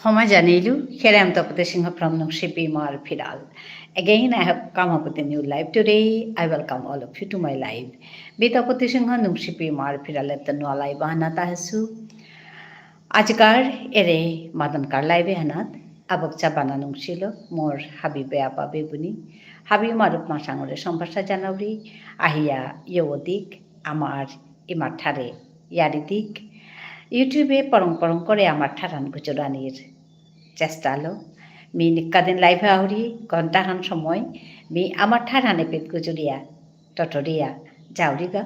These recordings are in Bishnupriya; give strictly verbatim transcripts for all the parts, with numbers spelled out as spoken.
ক্ষমা জানিলু, here I am Tapati Singha from Nungshipi Imar Phiral. Again, I have come up with a new live today. I welcome all of you to my live. মি তপতি সিংহ, নুংশিপি ইমার ফিরালেত্ত নুয়া live আহানাত আহেসু। আজিকার এরে মাদনকার live এহানাত আবকচা বানা নুংশিল মোর হাবি বেয়াপা বেবুনি, হাবি মারুপ মাসাঙরে সম্ভাষা জানাউরি, আহিয়া ইয়দিক আমার ইমার ঠারে ইয়ারি দিক। YouTube-এ পরং পরং করে আমার ঠারহান গুজরানির চেষ্টালো। মি নিক্কাদিন live আহুরি, ঘন্টাহান সময় মি আমার ঠারহান এপিত গুজরিয়া, টটরিয়া, যাউরিগা।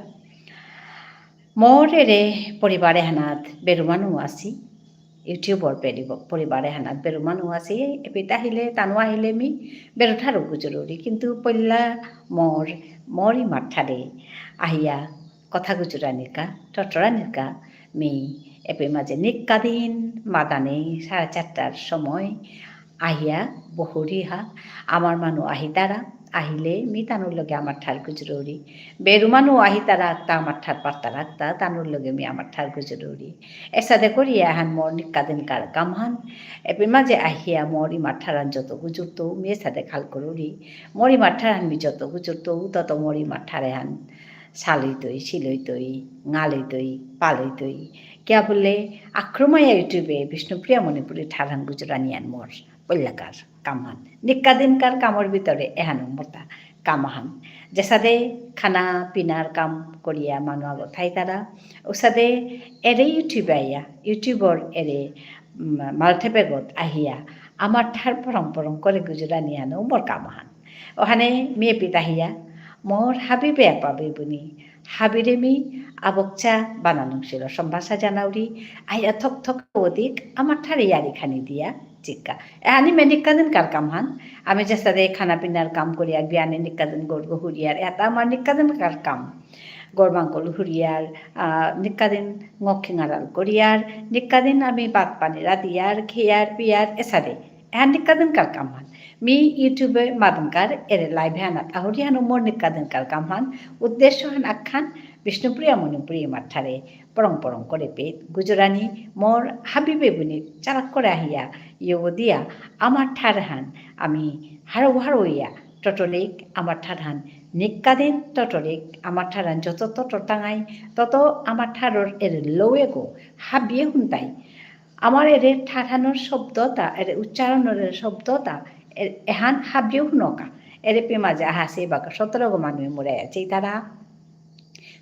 মোর এরে পরিবার এহানাত বেরুমানু আসি, YouTube-র পেরিব-, পরিবার এহানাত বেরুমানু আসি, এপিত আহিলে, তানু আহিলে মি বেরু ঠারো গুজরুরি। কিন্তু পল্লা মোর, মোর ইমার ঠারে আহিয়া কথা গুজরানিকা, টটরানিকা, মি এপে মাঝে নিক্কাদিন মাদানে সাড়ে চারটার সময় আহিয়া বহুরিহা, আমার মানু আহিতারা, আহিলে মি তানুর লগে আমার ঠার গুজরুরি। বেরু মানু আহিতারা আক্তা আমার ঠার পারতারা আক্তা, তানুর লগে মি আমার ঠার গুজরুরি। এসাদে করিয়া এহান মোর নিক্কাদিনকার কামহান। এপে মাঝে আহিয়া মোর ইমার ঠারহান যত গুজরতৌ, মি এসাদে খাল করুরি। মোর ইমার ঠারহান মি যত গুজরতৌ, তত মোর ইমার ঠার এহান সালইতই, সিলইতই, ঙালইতই, পালইতই। কিয়া বুললে, আক্রময়া YouTube-এ বিষ্ণুপ্রিয়া মণিপুরী ঠারহান গুজরানিহান মোর পল্লাকার কামহান। নিক্কাদিনকার কামর ভিতরে এহানউ মোরতা কামহান। যেসাদে খানা পিনার কাম করিয়া মানু আগো থাইতারা, ওসাদে এরে YouTube আইয়া, YouTube-র এরে, উম, মালঠেপেগত আহিয়া, আমার ঠার পরং পরং করে গুজরানিহানউ মোর কামহান। ওহানে মি এপিত আহিয়া, মোর হাবি বেয়াপা বেবুনি, হাবিরে মি আবকচা বানা নুংশিল সম্ভাষা জানাউরি, আইয়া থক থক অদিক আমার ঠারে ইয়ারি খানি দিয়া, চিক্কা। এহানি মি নিক্কাদিনকার কামহান, আমি যেসাদে খানা পিনার কাম করিয়ার, বিয়ানে নিক্কাদিন গরগ হুরিয়ার, এতা আমার নিক্কাদিনকার কাম। গরমাংকল হুরিয়ার, আহ, নিক্কাদিন ঙখি ঙারাল করিয়ার, নিক্কাদিন আমি ভাত পানি রাধিয়ার, খেয়ার, পিয়ার, এসাদে। এহান নিক্কাদিনকার কামহান। মি YouTube-এ মাদনকার এরে live এহানাত আহুরিহানউ মোর নিক্কাদিনকার কামহান। উদ্দেশ্যহান আহান বিষ্ণুপ্রিয়া মণিপুরী ইমার ঠারে পরং পরং করে পেত গুজরানি মোর হাবি বেবুনি চালাক করে আহিয়া ইয়ো দিয়া আমার ঠারহান আমি হারৌ হারৌ ইয়া টটলিক আমার ঠারহান নিক্কাদিন টটলিক আমার ঠারহান যত টটর তাঙাই তত আমার ঠারর এরে লৌয়েগো হাবিয়ে হুনতাই। আমার এরে ঠারহানর শব্দতা, এরে উচ্চারণর এরে শব্দতা, এ-, এহান হাবিয়ে হুনকা। এরে পে মাঝে আহাসে বাকা সতেরো গো মানু মোরে আছে তারা।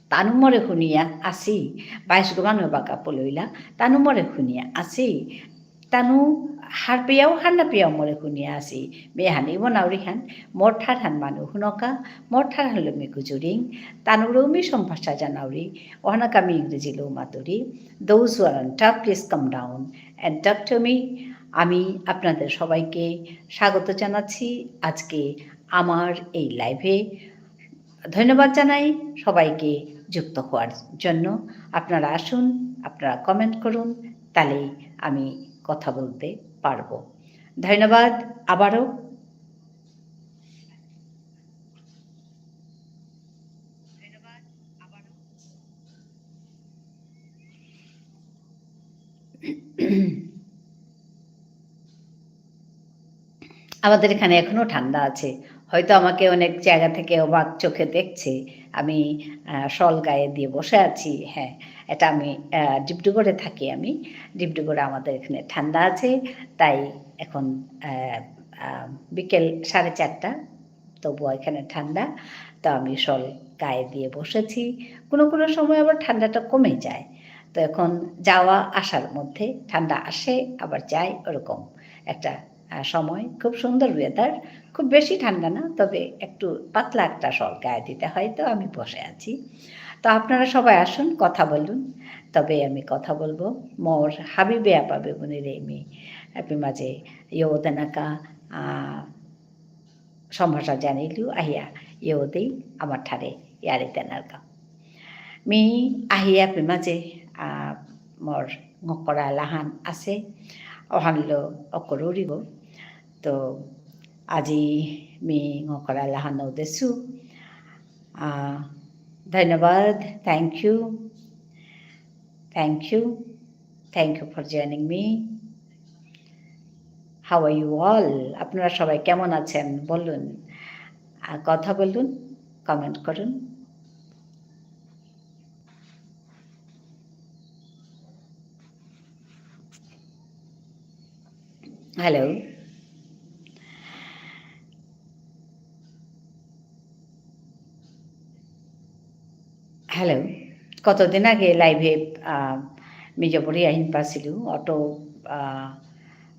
তানু মোরে হুনিয়া আসি, বাইশ গো মানু বাকা পলইলা, তানু মোরে হুনিয়া আসি। তানু হারপেয়াও হারনাপেয়াও মোরে হুনিয়া আসি। মি এহানি বনাউরিহান, মোর ঠারহান মানু হুনকা, মোর ঠারহানলো মি গুজুরিং, তানুরেও মি সম্ভাষা জানাউরি, ওহানাকা মি ইংরেজিলো Maturi. Those who are on top, please come down and talk to me. আমি আপনাদের সবাইকে স্বাগত জানাচ্ছি আজকে আমার এই live-এ। ধন্যবাদ জানাই সবাইকে যুক্ত হওয়ার জন্য। আপনারা আসুন, আপনারা comment করুন, তাহলেই আমি কথা বলতে পারবো। ধন্যবাদ আবারও। আমাদের এখানে এখনো ঠান্ডা আছে। হয়তো আমাকে অনেক জায়গা থেকে অবাক চোখে দেখছে। আমি, আহ, shawl গায়ে দিয়ে বসে আছি। হ্যাঁ, এটা আমি, আহ, ডিব্রুগড়ে থাকি আমি। ডিব্রুগড়ে আমাদের এখানে ঠান্ডা আছে, তাই এখন, আহ, আহ, বিকেল সাড়ে চারটা। তবুও এখানে ঠান্ডা, তো আমি shawl গায়ে দিয়ে বসেছি। কোনো কোনো সময় আবার ঠান্ডাটা কমে যায়। তো এখন যাওয়া আসার মধ্যে ঠান্ডা আসে, আবার যায়, ওরকম একটা, আহ, সময়। খুব সুন্দর weather, খুব বেশি ঠান্ডা না, তবে একটু পাতলা একটা shawl গায়ে দিতে হয়। তো আমি বসে আছি, তো আপনারা সবাই আসুন, কথা বলুন, তবে আমি কথা বলবো। মোর হাবি বেয়াপা বেবুনিরে মি এপি মাঝে ইয়ো দেনাকা, আহ, সম্ভাষা জানিলু আহিয়া ইয়ো দেই আমার ঠারে ইয়ারি দেনারকা। মি আহিয়া এপি মাঝে, আহ, মোর ঙকরা লাহান আছে, ওহানলো অকরুরিব। তো আজি মি ঙকরা লাহান দেসু। আহ, ধন্যবাদ, thank you, thank you, thank you for joining me. How are you all? আপনারা সবাই কেমন আছেন? বলুন। আ, কথা বলুন, comment করুন। Hello? Hello? কতদিন আগে live-এ, আ, মি জবরিয়া হিন পাসিলু, auto, আ,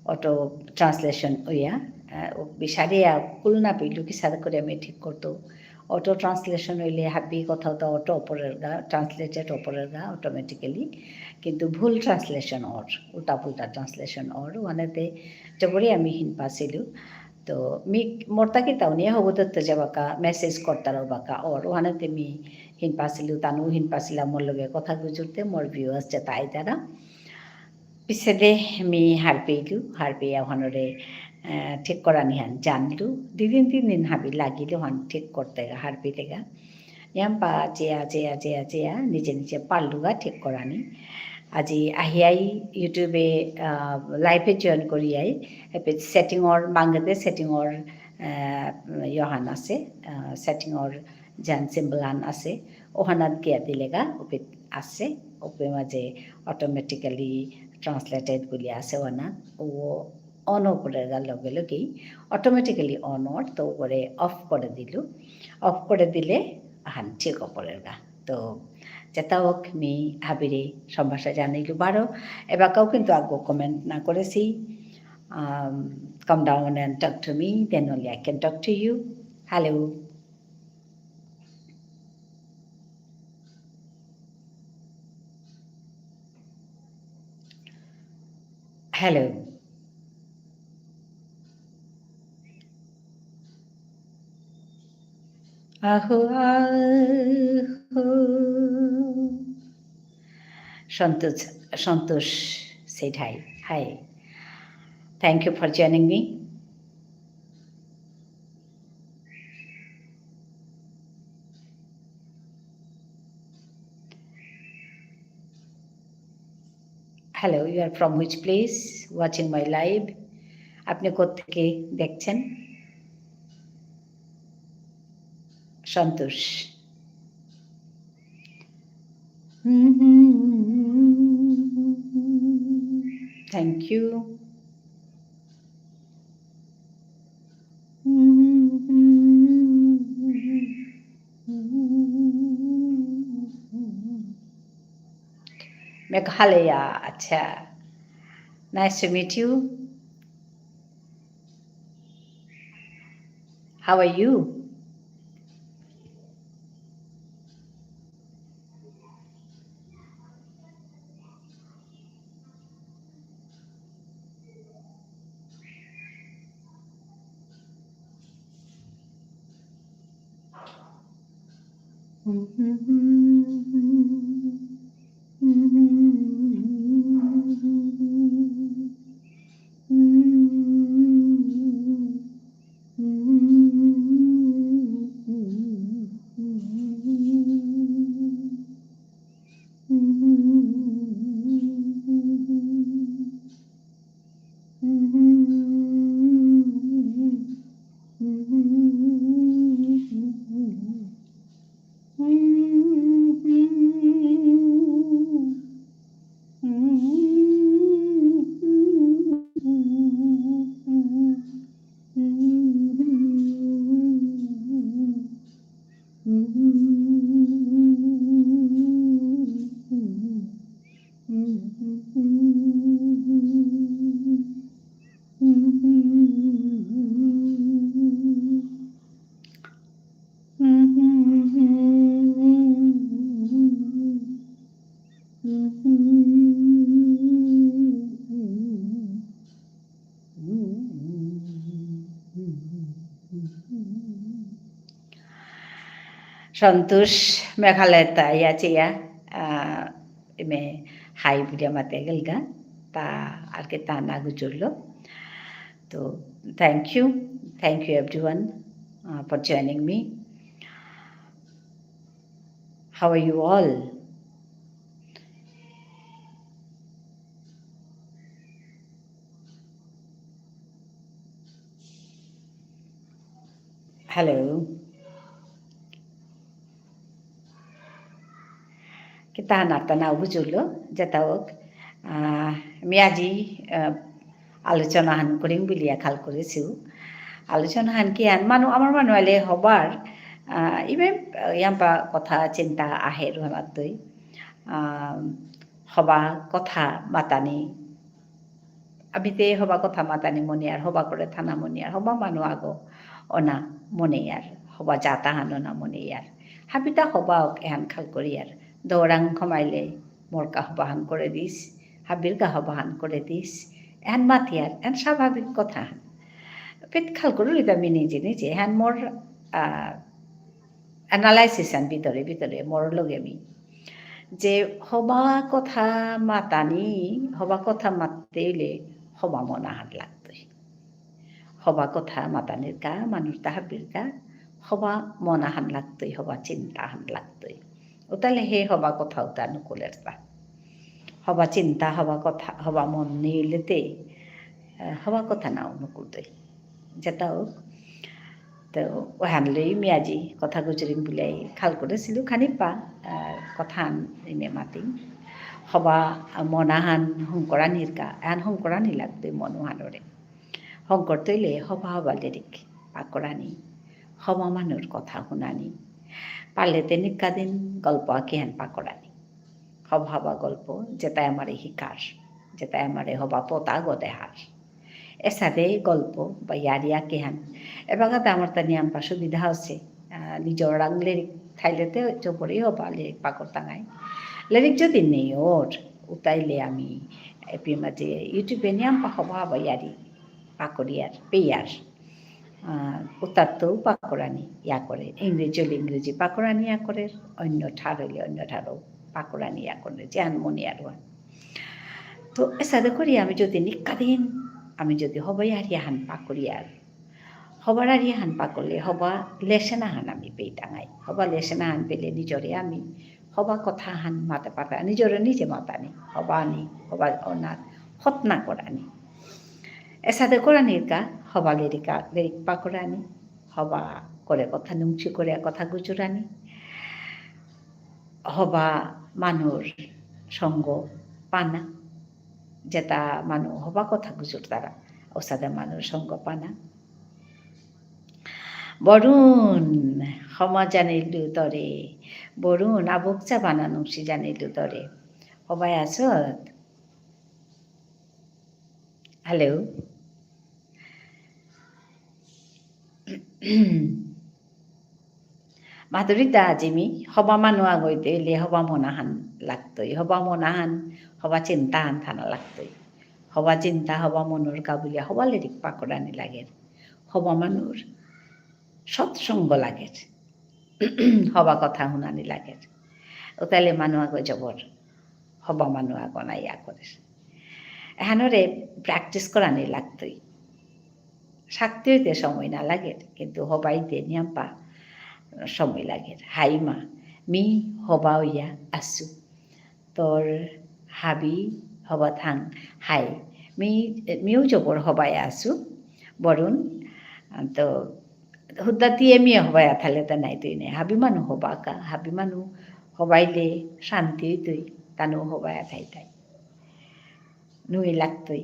auto translation অইয়া, আ, ও বিচারিয়া কুল না পেলু কিসাদে করে মি ঠিক করতৌ। Auto translation অইলে হাবি কথা তো auto অপরেরগা, translated অপরেরগা automatically। কিন্তু ভুল translation অর, উল্টা পুল্টা translation অর, ওহানেতে জবরিয়া মি হিন পাসিলু। তো মি মোরতা কিতাউ নিয়া হবু দত্ত যাবাকা, message করতারা বাকা, অর ওহানেতে মি হিন পাসিলু, তানু হিন পাসিলা মোর লগে কথা গুজুরতে, মোর viewers যেতা আইতারা। পিছেদে মি হারপেইলু, হারপেইয়া ওহানরে, আহ, ঠিক করানিহান জানলু। দুদিন তিনদিন হাবি লাগিল ওহান ঠিক করতেগা, হারপেইতেগা। ইয়াম্পা চেয়া, চেয়া, চেয়া, চেয়া, নিজে নিজে পারলুগা ঠিক করানি। আজি আহিয়াই YouTube-এ, আহ, live-এ join করিয়াই, এপে setting-র, মাঙ্গেতে setting-র, আহ, ইয়হান আছে, আহ, setting-র যেন symbol হান আছে, ওহানাত গিয়া দিলেগা, ওপে আছে, ওপে মাঝে automatically translated বুলি আছে ওহানাত, ও on অপরেরগা লগে লগেই, automatically on অর, তো ওরে off করে দিলু, off করে দিলে আহান ঠিক অপরেরগা। তো যেতা হোক মি হাবিরে সম্ভাষা জানাইলু বারো, এবাকাও কিন্তু আগো comment না করেসি, um, come down and talk to me, then only I can talk to you. Hello. Hello. আহো, আহো। সন্তোষ, সন্তোষ said hi. Hi. Thank you for joining me. Hello, you are from which place? Watching my live. আপনি কোত্থেকে দেখছেন? সন্তোষ। Thank you. Meghalaya, আচ্ছা। Nice to meet you. How are you? সন্তোষ মেঘালয়ত আয়া চেয়া, আহ, এমে hi বুলিয়া মাতে গেলগা, তা আর কি তা না গুজরলো। তো, thank you, thank you everyone, uh, for joining me. How are you all? Hello. কিতা হানার তা নাও বুঝুলো, যেতা হোক। আহ, মি আজি, আহ, আলোচনা হান করিম বুলিয়া খাল করেসু। আলোচনা হান কিহান মানু, আমার মানু আলে হবার, আহ, ইবে, আহ, ইয়াম্পা কথা চিন্তা আহের হনাতই। আহ, হবা কথা মাতানি। আমিতে হবা কথা মাতানি মনিয়ার, হবা করে থানা মনিয়ার, হবা মানু আগো অনা মনিয়ার, হবা জাতা হান অনা মনিয়ার। হাবিতা হবা ওক এহান খাল করিয়ার। দৌরাং খমাইলে মোরকা হবা হান করে দিস, হাবিরকা হবা হান করে দিস। এহান মাতিয়ার, এহান স্বাভাবিক কথা হান। পেট খাল করুরিতা মি নিজে নিজে, এহান মোর, আহ, analysis আন ভিতরে ভিতরে মোর লগে মি। যে হবা কথা মাতানি, হবা কথা মাততে হইলে হবা মন আহান লাগতই। হবা কথা মাতানির কা, মানুর তা হাবির কা, হবা মন আহান লাগতই, হবা চিন্তা আহান লাগতই। উতালে হে হবা কথা উতা নুকুলের তা। হবা চিন্তা, হবা কথা, হবা মন নেইলেতে, আহ, হবা কথা নাও নুকুলতই। যেতা হোক, তো ওহান লই মি আজি কথা গুজরিম বুলাই খাল করেসিলু খানিপা, আহ, কথা আন ইমে মাতিম। হবা মন আহান হংকরানির কা, আন হংকরানি লাগতই মন আহানরে। হংকরতইলে হবা হবা লেরিক পাকরানি, হবা মানুর কথা হুনানি। পারলে তে নিকাদিন গল্প আকিহান পাকরানি। হবা হবা গল্প, যেতাই আমারে হিকার, যেতাই আমারে হবা পথ আগ দেহার। এসাদে গল্প বা ইয়ারি আকিহান। এবাকাতে আমার তা নিয়াম্পা সুবিধা আছে। আহ, নিজর রাং লেরিক থাইলেতে জবরেই হবা লেরিক পাকরতাঙাই। লেরিক যদি নেই ওর, উতাইলে আমি এপি মাঝে YouTube-এ নিয়াম্পা হবা হবা ইয়ারি পাকরিয়ার, পেয়ার। আহ, উতাত্ত পাকরানি ইয়া করে, ইংরেজি হলে ইংরেজি পাকরানি ইয়া করে, অন্য ঠার হলে অন্য ঠারও পাকরানি ইয়া করে, যেহান মনে আর ওহান। তো এসাদে করি আমি যদি নিকাদিন, আমি যদি হবা ইয়ারি আহান পাকরিয়ার, হবার ইয়ারি আহান পাকরলে, হবা lesson আহান আমি পেইতাঙাই। হবা lesson আহান পেলে নিজরে আমি হবা কথা আহান মাতে পারতাঙাই, নিজরে নিজে মাতানি, হবা আনি, হবা অনার হতনা করানি। এসাদে করানির কা, হবা লেরিকা, লেরিক পাকরানি, হবা করে কথা নুংচি করে কথা গুজরানি, হবা মানুর সঙ্গ পানা, যেতা মানু হবা কথা গুজরতারা, ওসাদে মানুর সঙ্গ পানা। বরুণ, ক্ষমা জানিলু তরে। বরুণ, আবুক চা বানা নুংসি জানিলু তরে। হবাই আসত? Hello? মাধুরীতা, আজি মি হবা মানু আগইতে ইলে হবা মনাহান লাগতই, হবা মনাহান, হবা চিন্তাহান থানা লাগতই। হবা চিন্তা, হবা মনুর কা বুলিয়া, হবা লেরিক পাকরানি লাগের। হবা মানুর সৎসঙ্গ লাগের। হবা কথা হুনানি লাগের। উতাইলে মানু আগ জবর। হবা মানু আগ না ইয়া করের। এহানরে practice করানি লাগতই। শাক্তি হইতে সময় না লাগে, কিন্তু হবাইতে নিয়াম্পা সময় লাগে। হাই মা, মি হবা হইয়া আসু। তোর হাবি হবা থাং হাই। মি, মিউ জবর হবাই আসু। বরুণ, তো হুদ্দা তিয়ে মিয়ে হবাই আথালে তা নাই তুই নে। হাবি মানু হবা কা, হাবি মানু হবাইলে শান্তি হইতই, তানু হবাই আথাই তাই। নুঙেই লাগতই,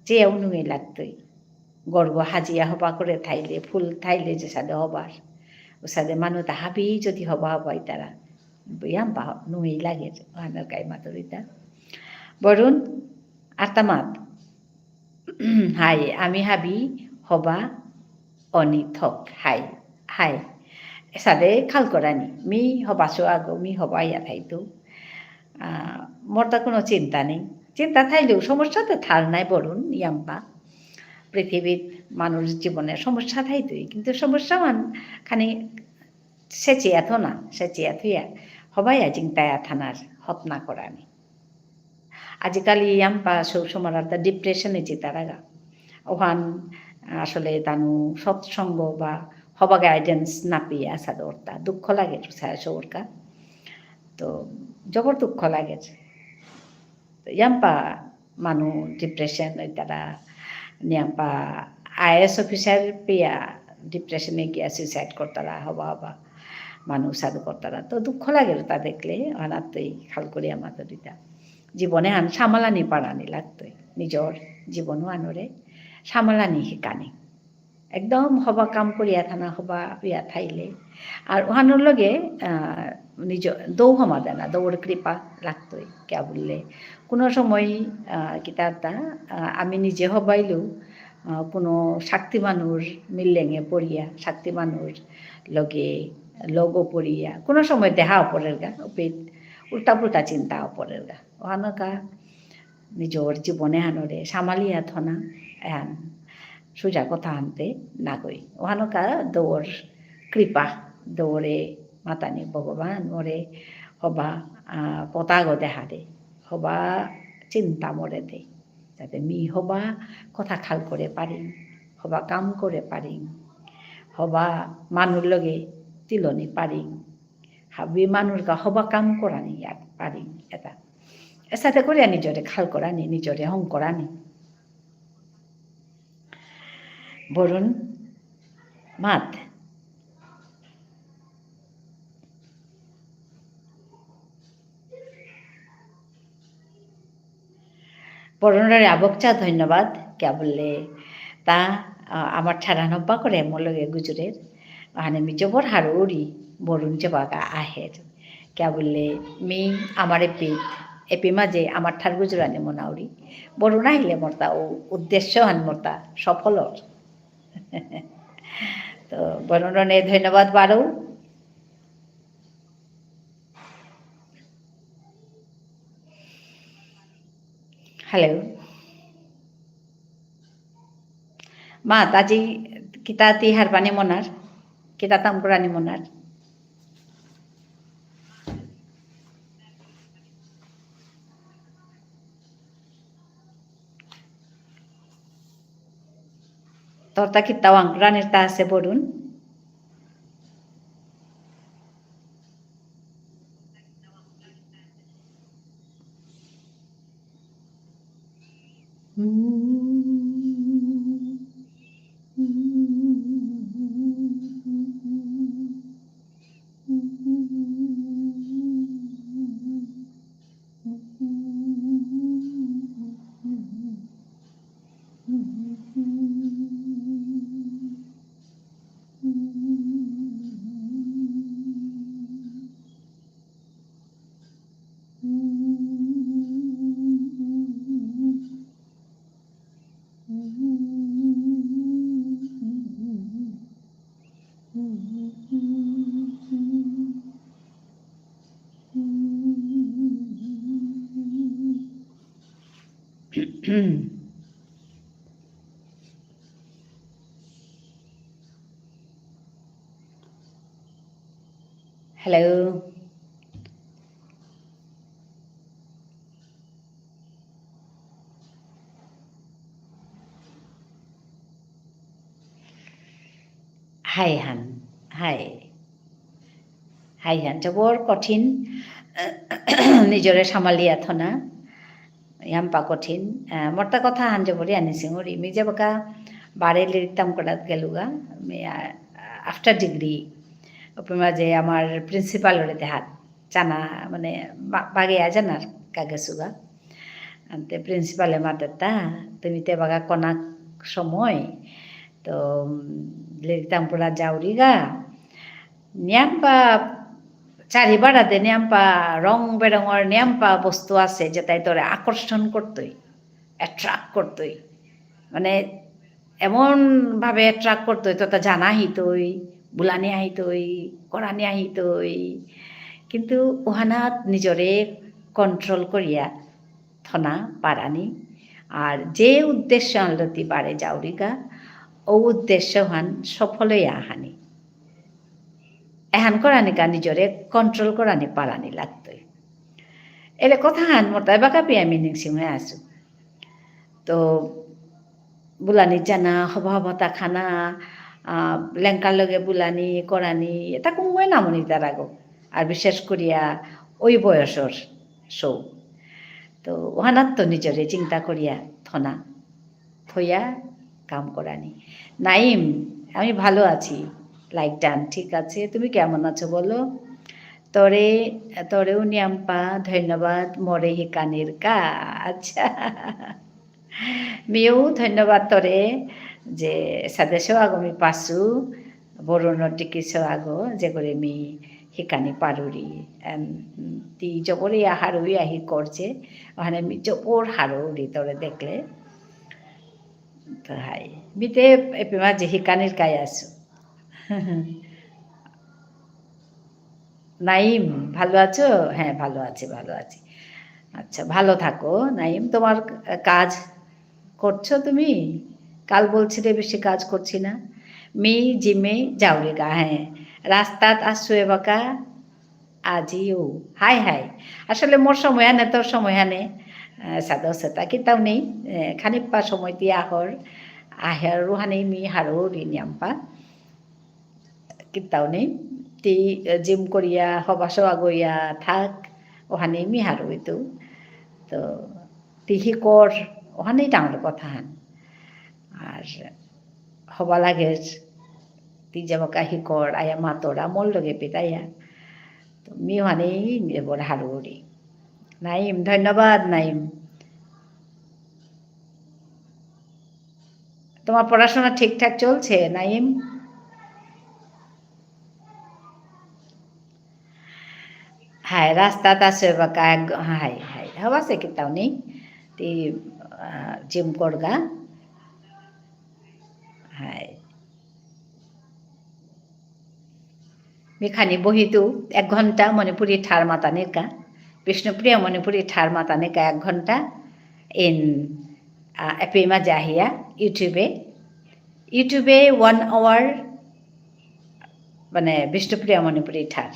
চেয়াও নুঙেই লাগতই। গরগ হাজিয়া হবা করে থাইলে, ফুল থাইলে যেসাদে হবার। ওসাদে মানু তা হাবি যদি হবা হবা ইতারা, ইয়াম্পা নুঙেই লাগের, ওহানর কাই মাতুরিতা। বরুণ, আর্তামাত। হাই, আমি হাবি হবা অনি থক, হাই, হাই। এসাদে খাল করানি, মি হবাসু আগো, মি হবা ইয়া থাইতু। আহ, মোর তা কোনো চিন্তা নেই। চিন্তা থাইলেও সমস্যা তো থার নাই বরুণ, ইয়াম্পা। পৃথিবীত মানুষ জীবনে সমস্যা থাইতই, কিন্তু সমস্যা মান খানি সেচিয়া থনা, সেচিয়া থুয়া, হবাইয়া জিংতায়া থানার হতনা করানি। আজিকালি ইয়াম্পা সৌ সমারার তা depression এ জিতারাগা। ওহান আসলে তানু সৎসঙ্গ বা হবা guidance না পেয়ে আসা দরতা। দুঃখ লাগে তো সারা সৌরকা। তো জবর দুঃখ লাগে। তো ইয়াম্পা মানু depression হইতারা, নিয়াম্পা I A S officer পেয়া Depression এ গিয়া suicide করতারা, হবা হবা মানু সাধু করতারা। তো দুঃখ লাগের তা দেখলে, অহানাত্তই খাল করিয়া মাতুরিতা। জীবন এহান সামালানি পারানি লাগতই। নিজর জীবন অহানরে সামালানি হিকানি। একদম হবা কাম করিয়া থানা, হবা ইয়া থাইলে। আর অহানর লগে, আহ, নিজ দৌ হমা দেনা, দৌর কৃপা লাগতই। কিয়া বুললে, কোনো সময়, আহ, কিতা তা, আহ, আমি নিজে হবাইলেও, আহ, কোনো শক্তি মানুর মিল্লেঙে পড়িয়া, শক্তি মানুর লগে, লগো পড়িয়া, কোনো সময় দেহা পড়েরগা, উপিত উল্টা পুল্টা চিন্তা পড়েরগা। অহানকা নিজর জীবন এহানরে সামালিয়া থনা, এহান সুজা কথা আনতে নাগই। অহানকা দৌর কৃপা, দৌরে মাতানি ভগবান মোরে হবা, আহ, পতাগো দেহা দে, হবা চিন্তা মোরে দে। যাতে মি হবা কথা খাল করে পারিং, হবা কাম করে পারিং, হবা মানুর লগে তিলনি পারিং, হাবি মানুরকা হবা কাম করানি ইয়াক পারিং এতা। এসাদে করিয়া নিজরে খাল করানি, নিজরে হং করানি। বরুণ মাত। বরুণরে আবকচা ধন্যবাদ। কিয়া বুললে তা, আ, আমার ঠারহান হবা করে মোর লগে গুজুরের। অহানে মি জবর হারৌরি বরুণ যেবাকা আহের। কিয়া বুললে মি আমার এপি, এপি মাঝে আমার ঠার গুজুরানি মনাউরি। বরুণ আহিলে মোরতা উ-, উদ্দেশ্যহান মোরতা সফল অর। তো বরুণরে ধন্যবাদ বারো। Hello। মাত, আজি কিতা তি হারপানি মনার? কিতা তাম করানি মনার? তোরতা কিতা ওয়াং করানির তা আছে বরুণ? Hello। হাই হান, হাই। হাই হান, জবর কঠিন, নিজরে সামালিয়া থনা, ইয়াম্পা কঠিন। আহ, মোরতা কথা হান জবর ইয়ানি সিঙুরি। মি যেবাকা বারে লিরিক তাম করাত গেলুগা, মি, আহ, after degree, ওপরে মাঝে আমার principal ওরে দেহাত। চানা, মানে, বা-, বাগে আজানার কাগেসুগা। আনতে principal এ মাতেতা, তুমি তে বাগা কনাক সময়, তো, উম, লিরিক তাম করা যাওরিগা। নিয়াম্পা, চারিবারাতে নিয়াম্পা, রং বেরঙর নিয়াম্পা বস্তু আছে, যেটাই তোরে আকর্ষণ করতই, attract করতই। মানে, এমন ভাবে attract করতই, তো তা জানা হিতই, বুলানি আহিতই, করানি আহিতই। কিন্তু ওহানাত নিজরে control করিয়া থনা পারানি। আর যে উদ্দেশ্য আনলতি বারে যাওরিগা, ও উদ্দেশ্য হান সফল হইয়া আহানি। এহান করানিকা নিজরে control করানি পারানি লাগতই। এলে কথা হান মোরতা এবাকা পিয়া meaning সিং হয়ে আসু। তো, বুলানি জানা, হবা হবা তা খানা, আহ, লেংকার লগে বুলানি, করানি, এটা কুঙ্গই নামনি তার আগো। আর বিশেষ করিয়া ওই বয়সর সৌ। তো, ওহানাত তো নিজরে চিন্তা করিয়া থনা, থইয়া কাম করানি। নাইম, আমি ভালো আছি। Like done, ঠিক আছে। তুমি কেমন আছো বলো? তরে, তরেও নিয়াম্পা, ধন্যবাদ, মোরে হিকানির কা। আচ্ছা। মিউ ধন্যবাদ তরে, যে সাদে সৌ আগো মি পাসু, বরুণ টিকি সৌ আগো, যে করে মি হিকানি পারুরি। এম, তি জবরে ইয়া হারৌ ইয়া হি করছে, ওখানে মি জবর হারৌরি তরে দেখলে। তো হাই। মিতে এপেমা যে হিকানির কাই আসু। নাইম, ভালো আছো? হ্যাঁ, ভালো আছি, ভালো আছি। আচ্ছা, ভালো থাকো। নাইম, তোমার কাজ করছো তুমি? কাল বলছিলে বেশি কাজ করছি না। মি জিমে যাওরিগা, হ্যাঁ। রাস্তাত আসু এবাকা, আজিও। High, high. আসলে মোর সময় আনে, তোর সময় আনে, আহ, সাদা সেতা কিতাও নেই। আহ, খানিকপা সময় দিয়া আহর, আহার রুহানি মি হারৌরি নিয়াম্পা। কিতাও নেই। তি, আহ, জিম করিয়া, হবা সবা গইয়া থাক, ওহানি মি হারৌইতু। তো, তি হি কর, ওহানি ডাঙর কথা হান। আর হবা লাগের, তি যাবাকা হি কর, আয়া মাতর, মোর লগে পিতাইয়া। তো মি ওহানি এবার হারৌরি। নাইম, ধন্যবাদ নাইম। তোমার পড়াশোনা ঠিকঠাক চলছে, নাইম? হাই, রাস্তাত আসু এবাকা, হাই, হাই। হবা সে কিতাও নেই। তি, আহ, জিম করগা। হাই। মি খানি বহিতু এক ঘন্টা মণিপুরী ঠার মাতানিকা, বিষ্ণুপ্রিয়া মণিপুরী ঠার মাতানিকা এক ঘন্টা in, আহ, এপেমা যাহিয়া YouTube-এ, YouTube-এ one hour মানে বিষ্ণুপ্রিয়া মণিপুরী ঠার।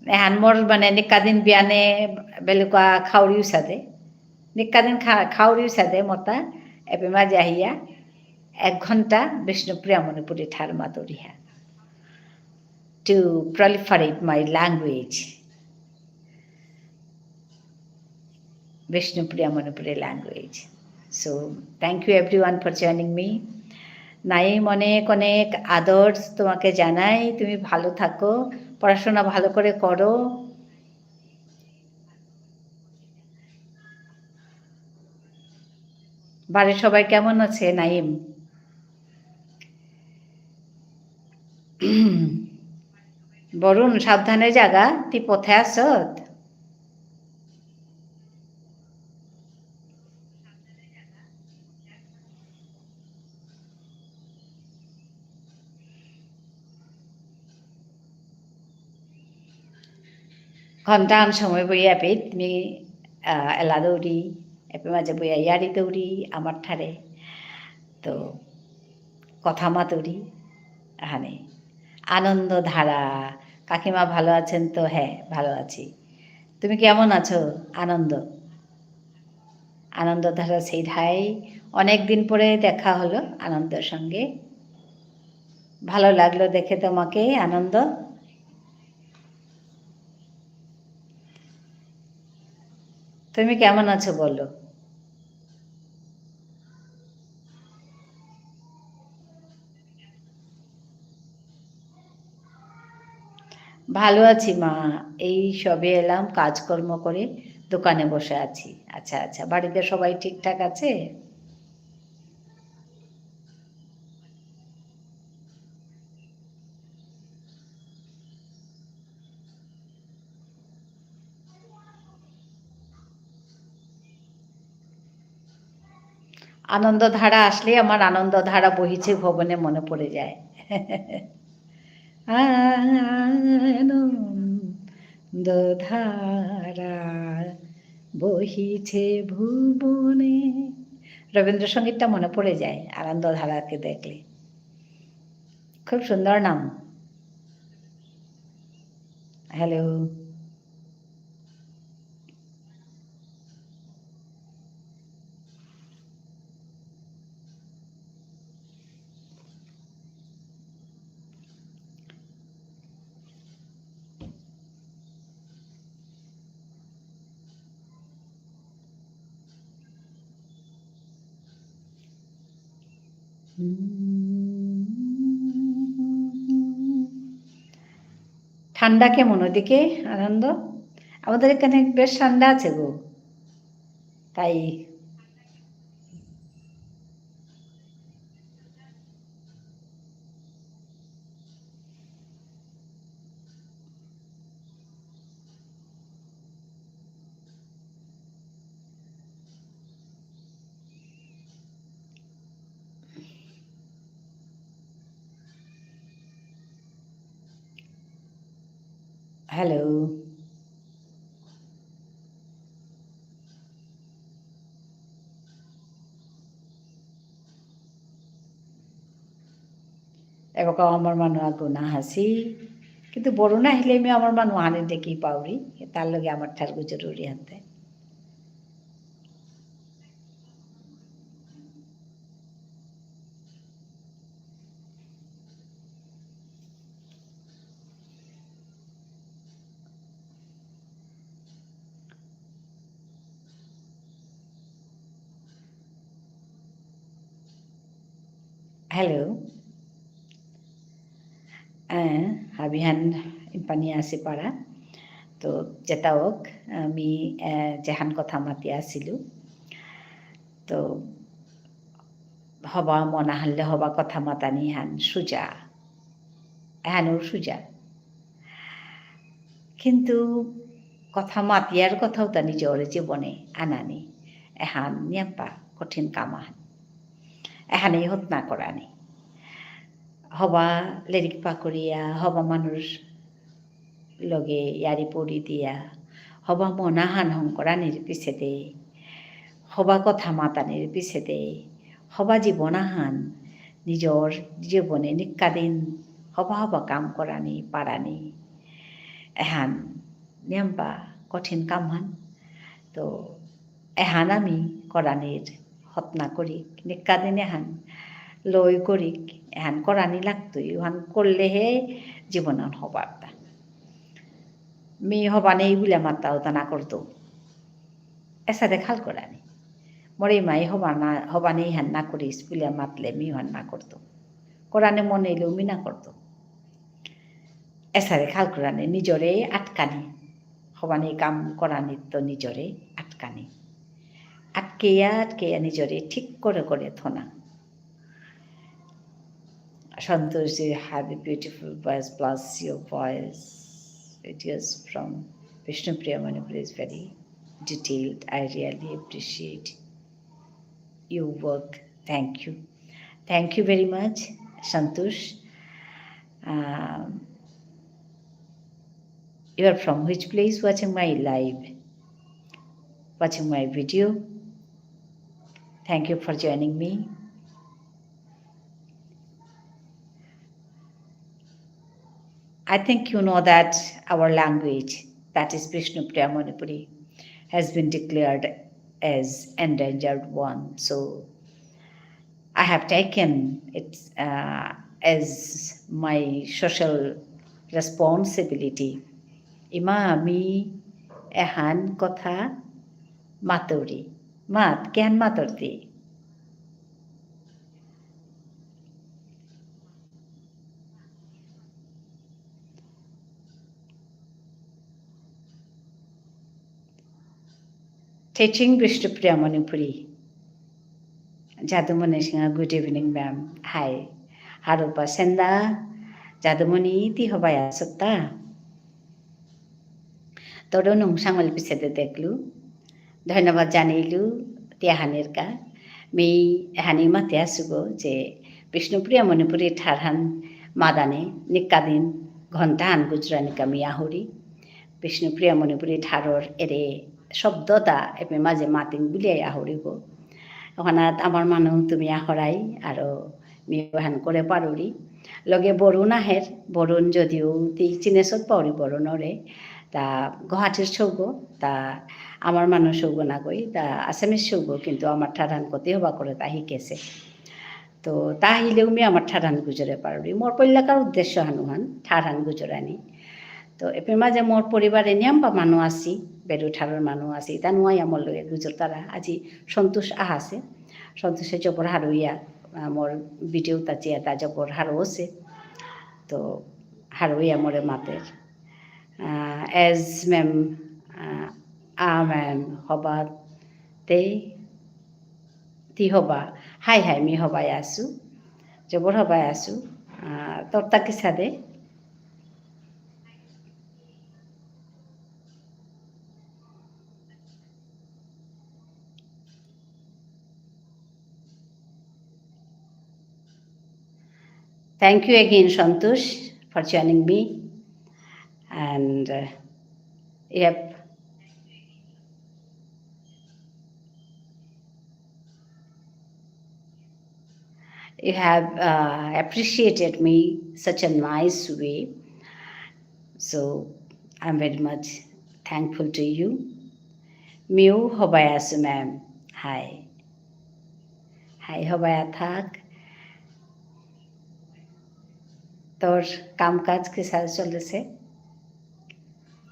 এহান মোর মানে নিকাদিন বিয়ানে বেলুকা খাউরি উসাদে। নিকাদিন খা-, খাউরি উসাদে মতা এপেমা যাহিয়া এক ঘন্টা বিষ্ণুপ্রিয়া মণিপুরী ঠার মাতুরিহা। To proliferate my language. Bishnupriya Manipuri language. So, thank you everyone for joining me. Naim, অনেক অনেক আদর তোমাকে জানাই, তুমি ভালো থাকো, পড়াশোনা ভালো করে করো। বাড়ির সবাই কেমন আছে, নাইম? বরুণ, সাবধানে যাগা, তি পথে আসত। ঘন্টাহান সময় বইয়া এপেইত মি, আহ, এলা দৌরি, এপে মাঝে বইয়া ইয়ারি দৌরি, আমার ঠারে। তো, কথা মাতুরি, আহানে। আনন্দ ধারা, কাকিমা ভালো আছেন তো? হ্যাঁ, ভালো আছি। তুমি কেমন আছো, আনন্দ? আনন্দ ধারা said hi। অনেক দিন পরে দেখা হলো আনন্দর সঙ্গে। ভালো লাগলো দেখে তোমাকে, আনন্দ। তুমি কেমন আছো বলো? ভালো আছি মা, এই সবে এলাম কাজকর্ম করে, দোকানে বসে আছি। আচ্ছা, আচ্ছা, বাড়িতে সবাই ঠিকঠাক আছে? আনন্দধারা আসলে আমার আনন্দধারা বহিছে ভুবনে মনে পড়ে যায়। আনন্দধারা বহিছে ভুবনে। রবীন্দ্রসঙ্গীতটা মনে পড়ে যায় আনন্দধারাকে দেখলে। খুব সুন্দর নাম। হ্যালো। ঠান্ডা কেমন ওদিকে, আনন্দ? আমাদের এখানে বেশ ঠান্ডা আছে গো। তাই Hello. এবাকাও আমার মানু আগ না হাসি, কিন্তু বরুণ আহিলে আমি আমার মানু আহানে দেখি পাউরি, তার লগে আমার ঠারগু জরুরি হানতে। Hello. আহ, হাবিহান ইম্পানি আসি পারা। তো, যেতা হোক, আমি, আহ, যেহান কথা মাতি আসিলু। তো, হবা মন আহানলে হবা কথা মাতানি হান সুজা। এহানও সুজা। কিন্তু কথা মাতিয়ার কথাও তা নিজর জীবনে আনানি। এহান নিয়াম্পা কঠিন কাম আহান। এহানেই হতনা করানি। হবা লেরিক পাকরিয়া, হবা মানুষ লগে ইয়ারি পরি দিয়া, হবা মন আহান হঙকরানির পিছেদে, হবা কথা মাতানির পিছেদে, হবা জীবন আহান, নিজর জীবনে নিকাদিন হবা হবা কাম করানি, পারানি, এহান নিয়াম্পা কঠিন কামহান। তো এহান আমি করানির হতনা করিক, নিকাদিন এহান লই করিক, এহান করানি লাগতই, ওহান করলেহে জীবনহান হবারতা। মি হবা নেই বুলে মাত্তা ওতা না করতো। এসাদে খাল করানি। মোরে মাই হবা না, হবা নেই হান না করিস বুলে মাতলে মি হান না করতো। করানি মনে এলেও মি না করতো। এসারে খাল করানি, নিজরে আটকানি। হবানি কাম করানি তো নিজরে আটকানি। আটকেয়া, আটকেয়া নিজরে ঠিক করে করে থনা। Santosh, you have a beautiful voice, plus your voice. It is from Vishnupriya Manipuri, is very detailed. I really appreciate your work. Thank you. Thank you very much, Santosh. Um, you are from which place watching my live, watching my video? Thank you for joining me. I think you know that our language, that is Bishnupriya Manipuri, has been declared as endangered one. So I have taken it, uh, as my social responsibility. ইমা আমি এহান কথা মাতুরি। মাত, কিহান মাতুরতি? Teaching Bishnupriya Manipuri. Jadumoni Singha, good evening, ma'am. Hi. Harupa Senda, Jadumoni, তি হবাই আসতা? তোরও নুংসাং অল্পিসেদে দেখলু। ধন্যবাদ জানিলু তিয়াহানির কা। মি এহানি মাতে আসুগো যে বিষ্ণুপ্রিয়া মণিপুরী ঠারহান মাদানে নিকাদিন ঘন্টাহান গুজরানিকা মি আহুরি। বিষ্ণুপ্রিয়া মণিপুরী ঠারর এরে শব্দতা এপে মাঝে মাতিং বুলিয়াই আহুরিগো। ওখানাত আমার মানু তুমি আহরাই আরো মি ওহান করে পারুরি। লগে বরুণ আহের, বরুণ যদিও তি চিনেসত পাউরি বরুণরে, তা গুয়াহাটির সৌগ, তা আমার মানু সৌগ নাগই, তা আসামিস সৌগ, কিন্তু আমার ঠারহান কতি হবা করে তা হিকেসে। তো তা হিলেও মি আমার ঠারহান গুজরে পারুরি। মোর পল্লাকার উদ্দেশ্য হানুহান, ঠারহান গুজরানি। তো এপে মাঝে মোর পরিবারে নিয়াম্পা মানু আসি, বেরু ঠারর মানু আসি, তা নুয়াই আমার লগে গুজরতারা। আজি সন্তোষ আহাসে, সন্তোষে জবর হারুইয়া, আহ, মোর video তা চেয়া তা জবর হারৌ অসে। তো হারৌ ইয়া মোরে মাতের। আহ, as ma'am, আহ, আ ma'am, হবা তে, তি হবা। হাই হাই, মি হবাই আসু। জবর হবাই আসু। আহ, তোর তা কিসাদে? Thank you again, Santosh, for joining me. And, uh, yep. You have, uh, appreciated me such a nice way. So, I'm very much thankful to you. Mu হবাই আসু, ma'am. হাই। হাই, হবাই থাক। তোর কাম কাজ কিসাদে চলেসে?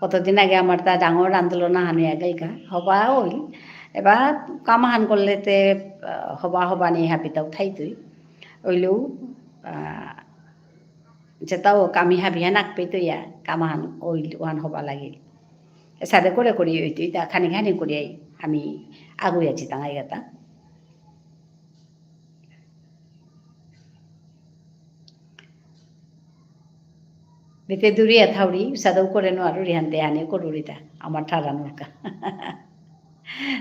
কতদিন আগে আমার তা ডাঙর আন্দোলন আহান ইয়া গেলগা। হবা অইল। এবার কাম আহান করলে তে, আহ, হবা হবা নেই হাবিতাও থাইতই। অইলেও, আহ, যেতাও কামি হাবিহান আকপেইতই ইয়া, কাম আহান অইল, ওহান হবা লাগিল। এসাদে করে করি অইতই, তা খানি খানি করি আই, আমি আগুয়া জিতাং আইগাতা। বেতে দূরে থাউরি, উসাদেও করে নুয়ারুরি হানতে আনে করুরিতা, আমার ঠারানোর কা।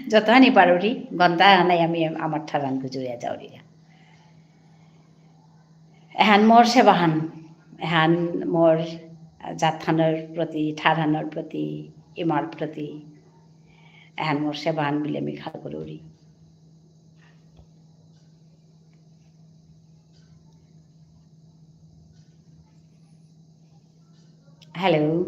যতহানি পারুরি, ঘন্টা আনাই আমি আমার ঠারান গুজুরিয়া যাওরিয়া। এহান মোর সেবাহান, এহান মোর জাতহানর প্রতি, ঠারহানর প্রতি, ইমার প্রতি, এহান মোর সেবাহান বুলে আমি খাল করুরি। Hello.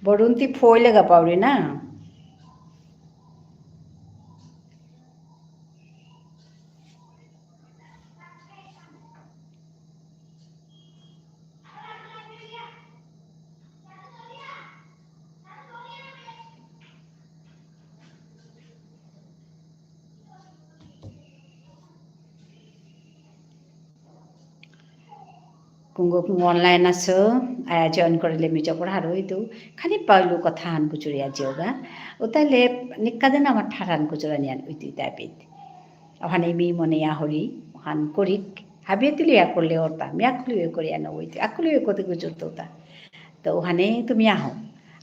বরুণ তি ফইলে গা পাউরি না? কুঙগ কুঙগ online আসো, আয়া join করিলে মি জবর হারৌ ইতু। খানি পাউলু কথাহান গুজুরিয়া জিওগা। উতাইলে নিকাদিন আমার ঠারহান গুজুরানিহান উইতু ইতাপিত। অহানে মি মনে ইয়া হরি, অহান করিক। হাবিয়ে তিলে ইয়া করলে অরতা। মি আকুলিয়ে করিয়া না উইতু। আকুলিয়ে কতে গুজুরতৌতা। তো অহানে তুমি আহো।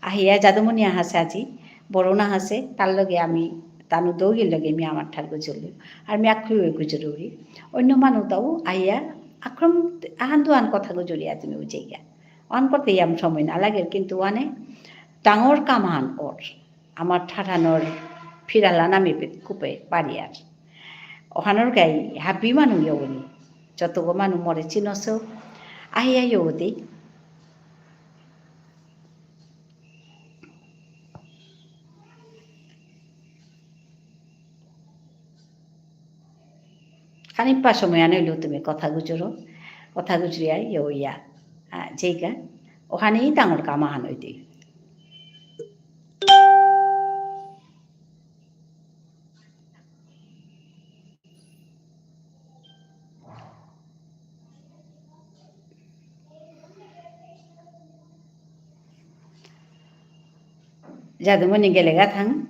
আহিয়া যাদুমণি আহাসে আজি, বরুণ আহাসে, তার লগে আমি, তানু দৌগির লগে মি আমার ঠার গুজুরলু। আর মি আকুলিয়ে গুজুরুরি। অন্য মানু তাও আহিয়া আক্রম আহান দুহান কথা গুজুরিয়া তুমি উজেগা। অহান করতে ইয়াম সময় না লাগে, কিন্তু অহানে ডাঙর কামহান অর। আমার ঠারহানর ফিরালা নামি পে-, কুপে পারিয়ার। অহানর গাই হাবি মানু ইয়নি। যতগো মানু মরে চিনসো, আহিয়া ইয়দি। খানিক পা সময় আনইলেও তুমি কথা গুজুরো, কথা গুজুরিয়া ইয়ো ইয়া, আ, যেইগা, অহানেই ডাঙর কাম আহান অইতই। যাদুমণি গেলেগা থাং।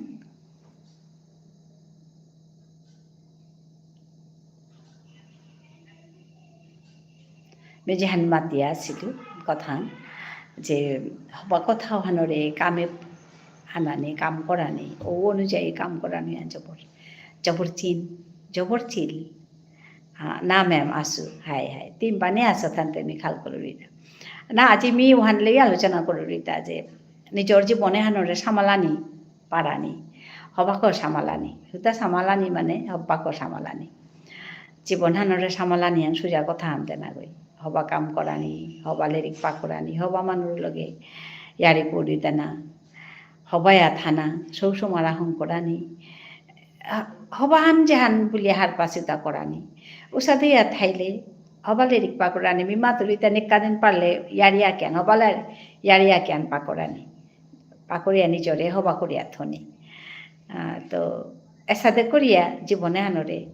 মি যেহান মাতিয়া আসিলু কথা, যে হবা কথা অহানরে কামে আনানি, কাম করানি, ও অনুযায়ী কাম করানি আন জবর, জবর চিন, জবর চিল। আ, না ma'am, আসু, হাই, হাই। তিন বানে আসা থানতে মি খাল করুরি। না, আজি মি অহান লই আলোচনা করুরিতা যে নিজর জীবন এহানরে সামালানি পারানি, হবাকো সামালানি। হুতা সামালানি মানে হবাকো সামালানি। জীবন হানরে সামালানি আন সুজা কথা আনতে না গই। হবা কাম করানি, হবা লেরিক পাকরানি, হবা মানুর লগে ইয়ারি পড়ি দেনা, হবা ইয়া থানা, সৌ সমারা হং করানি। আ, হবা হান যেহান বুলিয়া হারপাসিতা করানি। উসাদে ইয়া থাইলে হবালে রিক পাকরানি, মি মাতুরি তে নিকাদিন পারলে ইয়ারি আকিয়ান, হবালে ইয়ারি আকিয়ান পাকরানি। পাকরিয়া নিজরে হবা করিয়া থনি। আহ, তো এসাদে করিয়া জীবনে আনরে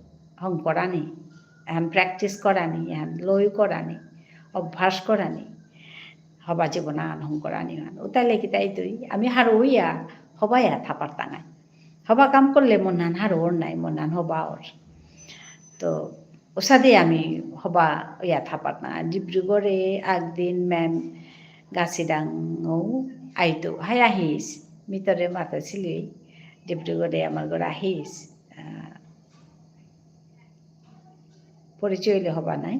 হং করানি, এহান practice করানি, এহান লয় করানি, অভ্যাস করানি, হবা জীবন আন হং করানি আন। উতালে কিতাই তুই, আমি হারৌ ইয়া, হবা ইয়া থাপার তাঙাই। হবা কাম করলে মনান হারৌ অর নাই, মনান হবা অর। তো, ওসাদে আমি হবা ইয়া থাপার না। ডিব্রুগড়ে একদিন ma'am গাছিডাঙও আইতো, হাই আহিস। মি তরে মাতেসিলি, ডিব্রুগড়ে আমার ঘরে আহিস। আহ, পরিচয় হইলে হবা নাই।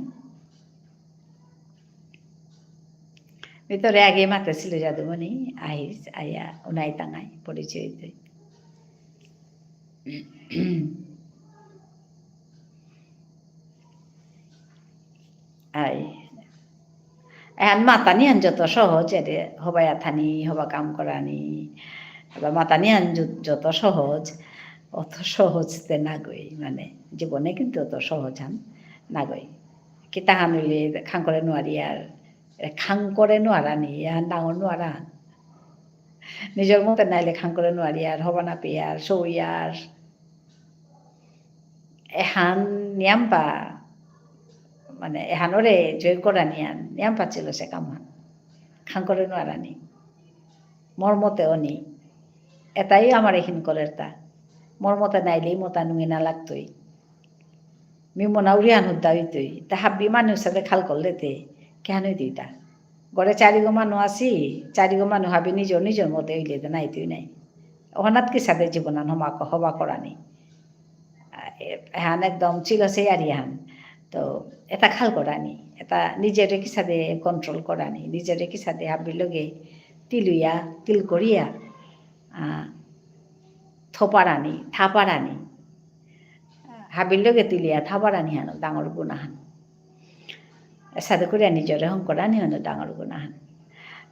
মি তরে আগে মাতেসিল যাদুমণি, আহিস, আয়া, উনাই তাঙাই, পরিচয় হইতে। আই। এহান মাতানিহান যত সহজ, এরে হবাইয়া থানি, হবা কাম করানি, এবার মাতানিহান য-, যত সহজ, অত সহজ তে নাগই, মানে, জীবনে কিন্তু অত সহজ হান নাগই। কিতাহান হইলে খাং করে নোয়ারি আর, এ, খাং করে নোয়ারানি, এহান ডাঙর নোয়ারান। নিজর মতে নাইলে খাং করে নোয়ারি আর, হবা না পেয়ার, সৌয়ার। এহান নিয়াম্পা, মানে, এহানরে জয় করানিহান, নিয়াম্পা ছিল সে কামহান। খাং করে নোয়ারানি। মোর মতে অনি। এতাই আমার এখিন করের তা। মোর মতে নাইলেই মতা নুঙে না লাগতই। মি মনাউরিহান হুদ্দা হইতই। তা হাব্বি মানু সাদে খাল করলে তে, কেহান হইতই তা? ঘরে চারিগো মানু আসি, চারিগো মানু হাবি নিজর নিজর মতে হইলে তো নাই তুই নাই। অহানাত কিসাদে জীবনান হমা ক-, হবা করানি। আ, এ-, এহান একদম ছিল সে আরিহান। তো এতা খাল করানি, এতা নিজরে কিসাদে control করানি, নিজরে কিসাদে হাবির লগে তিলুয়া, তিল করিয়া, আ, থপারানি, থাপারানি। হাবির লগে তিলিয়া থাবারানি হানো ডাঙর গুণ আহান। এসাদে করিয়া নিজরে হং করানি হানো ডাঙর গুণ আহান।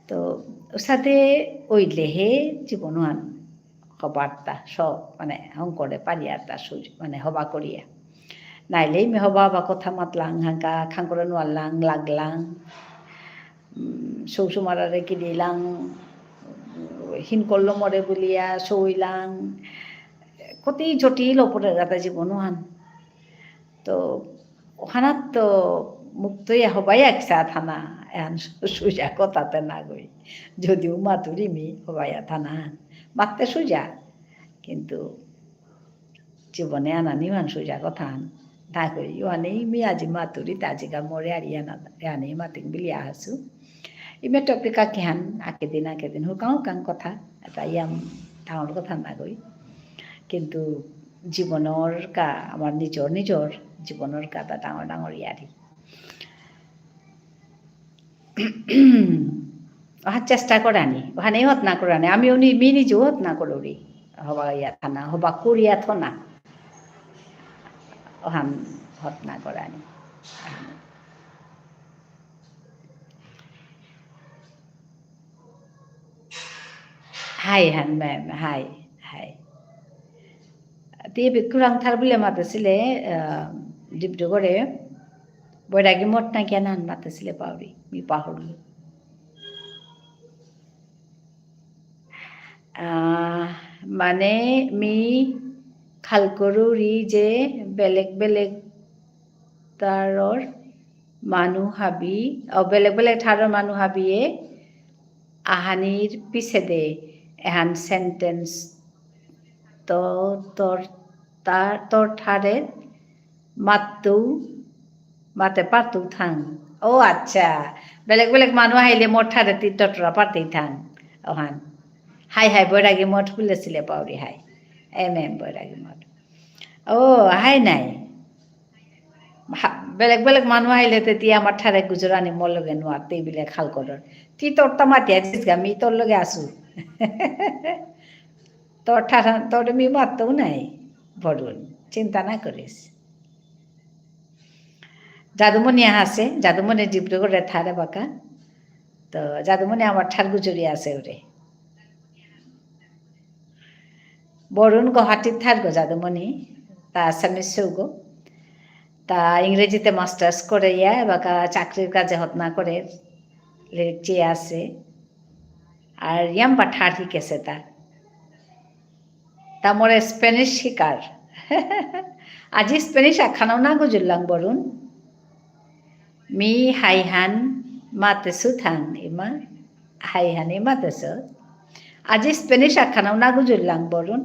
তো, ওসাদে ওইলেহে জীবন হান হবারতা, সব, মানে, হং করে পারিয়ারতা সুজ-, মানে, হবা করিয়া। নাইলে মি হবা বা কথা মাতলাং, হাঙ্কা খাং করে নোয়ারলাং, লাগলাং। উম, সৌ সুমারারে কিলিলাং, হিন করলো মরে বুলিয়া, সৌইলাং। কতি জটিল অপরে গাতা জীবন হান। তো, ওখানাত তো মুক্ত ইয়া হবাই একসাথ হানা, এহান সু-, সুজা কথাতে না গই। যদিও মাতুরি মি হবাই থানা হান। মাততে সুজা, কিন্তু জীবনে আনানি হান সুজা কথা হান। না গই, ওহানেই মি আজি মাতুরি, তা আজিকা মোরে আর ইয়ানা, ইয়ানি মাতিং বিলিয়া হাসু। ইমে topic আকেহান, আকেদিন, আকেদিন, হুকাং হুকাং কথা, এতা ইয়াম ডাঙর কথা না গই। কিন্তু জীবনর কা, আমার নিজর নিজর জীবনর কা তা ডাঙর ডাঙর ইয়ারি। অহা চেষ্টা করানি, অহানে হত না করানি, আমি উনি মি নিজেও হত না করুরি, হবা ইয়া থানা, হবা করিয়া থনা, অহান হত না করানি। হাই হান ma'am, হাই, হাই। তি এবে কুরাং থার বুলে মাতেসিলে, আহ, ডিব্রুগড়ে, বৈরাগী মঠ না কিয়া নান মাতেসিলে পাউরি, মি পাহুরলু। আহ, মানে মি খাল করুরি যে বেলেগ বেলেগ তারর মানু হাবি, অ, বেলেগ বেলেগ ঠারর মানু হাবিয়ে আহানির পিছেদে এহান sentence তো তোর তা-, তোর ঠারে মাততু, মাতে পারতু থাং। ও আচ্ছা, বেলেগ বেলেগ মানু আহিলে মোর ঠারে তি তটরা পারতেই থাং। অহান। হাই হাই, বৈরাগী মঠ বুলেসিলে পাউরি হাই। এম এম বৈরাগী মঠ। ও, হাই নাই। হা-, বেলেগ বেলেগ মানু আহিলে তে তি আমার ঠারে গুজরানি মোর লগে নুয়ার, তে বিলে খাল করর। তি তোর তা মাতিয়া যিসগা, মি তোর লগে আসু। তোর ঠার, তোর মি মাততু নাই, বরুণ। চিন্তা না করিস। যাদুমণি আহাসে, যাদুমণি ডিব্রুগড়ে থারে বাকা। তো যাদুমণি আমার ঠার গুজরি আসে ওরে। বরুণ গুয়াহাটিত থার গো যাদুমণি, তা আসামে সৌগো। তা ইংরেজিতে masters করে ইয়া, এবাকা চাকরির কাজে হতনা করে, লেচে আছে। আর ইয়াম্পা ঠার হিকেছে তা। তা মোরে Spanish হিকার। আজি Spanish আখানো না গুজুল্লাং বরুণ। মি হাইহান মাতেসু থাং ইমা। হাইহানি মাতেসু। আজি Spanish আখানো না গুজুল্লাং বরুণ।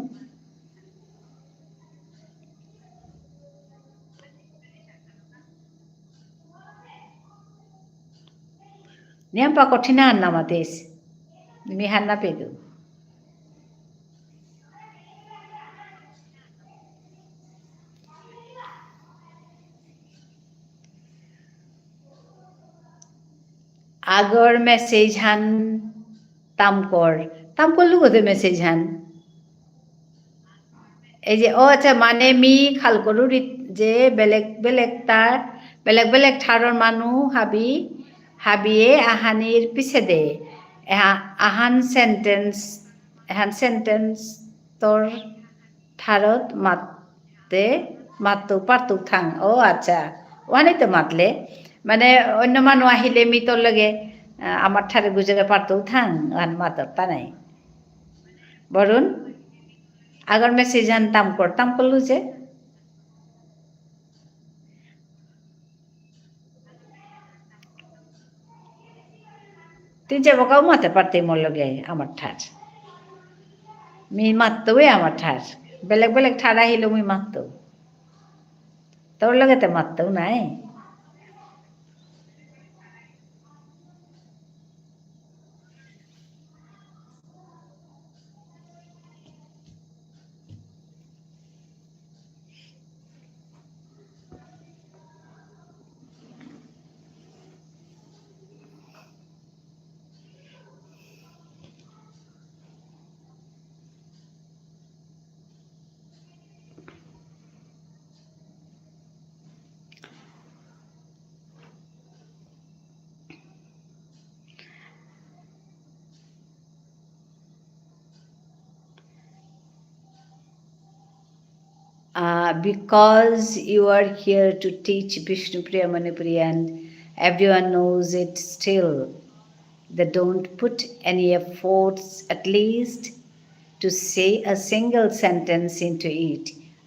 নিয়াম্পা কঠিন হান না মাতিস। মি হান না পেদু। আগর message হান তামকর। তামকর লুগতে message হান। এই যে, ও আচ্ছা, মানে মি খাল করুরি যে বেলেগ বেলেগ ঠার, বেলেগ বেলেগ ঠারর মানু হাবি, হাবিয়ে আহানির পিছেদে, এহা-, আহান sentence, এহান sentence তোর ঠারত মাতে, মাততো পারতো থাং। ও আচ্ছা, ওহানি তো মাতলে, মানে অন্য মানু আহিলে মি তোর লগে, আহ, আমার ঠারে গুজরে পারতো থাং, ওহান মাতর তা নাই। বরুণ, আগর message হান তামকর, তামকর লুজে। তুই যে বকাও মাতে পারতে মোর লগে আমার ঠার। মি মাততো এ আমার ঠার। বেলেগ বেলেগ ঠার আহিলেও মি মাততো। তোর লগে তে মাততো নাই। Uh, because you are here to teach Bishnupriya Manipuri and everyone knows it still, they don't put any efforts at least to say a single sentence into it.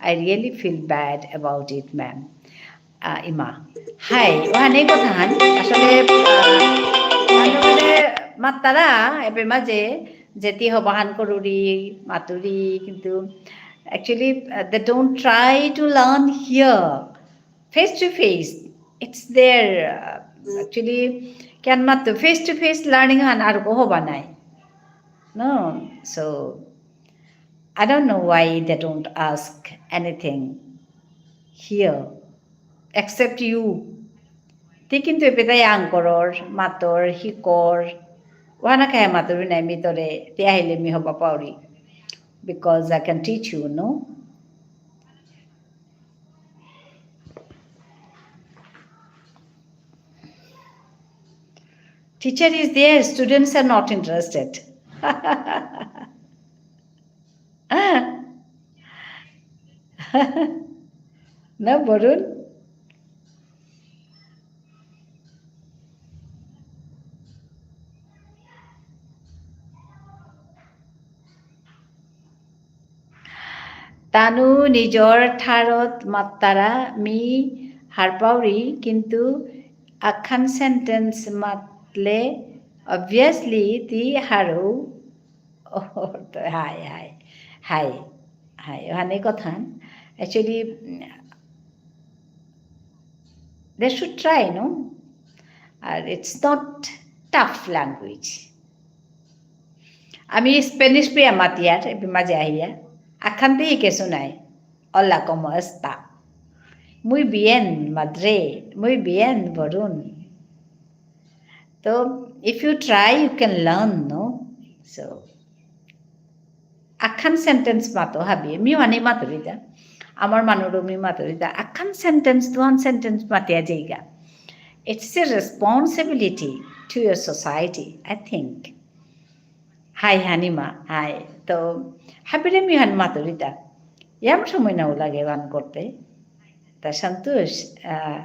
I really feel bad about it, ma'am. আহ, ইমা। হাই, ওহানে কথা হান। আসলে, আহ, ওহানে মানে মাত্তারা, এবে মাঝে, যেতি হবাহান করুরি, মাতুরি, কিন্তু actually, uh, they don't try to learn here, face to face. It's there, uh, actually, can মাত্ত face to face learning হান আর কো হবা নাই। No, so, I don't know why they don't ask anything here, except you. তি কিন্তু এপেতাই আঙকরর, মাতর, হিকর, ওহানা খায় মাতরি নাই মি তোরে, তি আহিলে মি হবা Pauri. Because I can teach you, no? Teacher is there, students are not interested. না, বরুণ? তানু নিজর ঠারত মাত্তারা মি হারপাউরি, কিন্তু আখান sentence মাতলে obviously তি হারৌ। ও, তো হাই, হাই, হাই, হাই, ওহানে কথা। Actually, um, they should try, no? আর it's not tough language. আমি Spanish পেয়া মাতিয়ার, এপি মাঝে আহিয়া। আখান্তি হিকেসু নাই। Hola, ¿cómo está? Muy bien, madre. Muy bien, Varun. তো, if you try, you can learn, no? So, আখান sentence মাতো হাবিয়ে, মি ওহানি মাতুরিতা। আমার মানুরও মি মাতুরিতা। আখান sentence, দুহান sentence মাতিয়া যাইগা। It's a responsibility to your society, I think. হাই হানিমা, হাই। তো, হাবিরে মি ওহান মাতুরিতা। ইয়াম সময় নাও লাগে ওহান করতে। The Santosh, uh,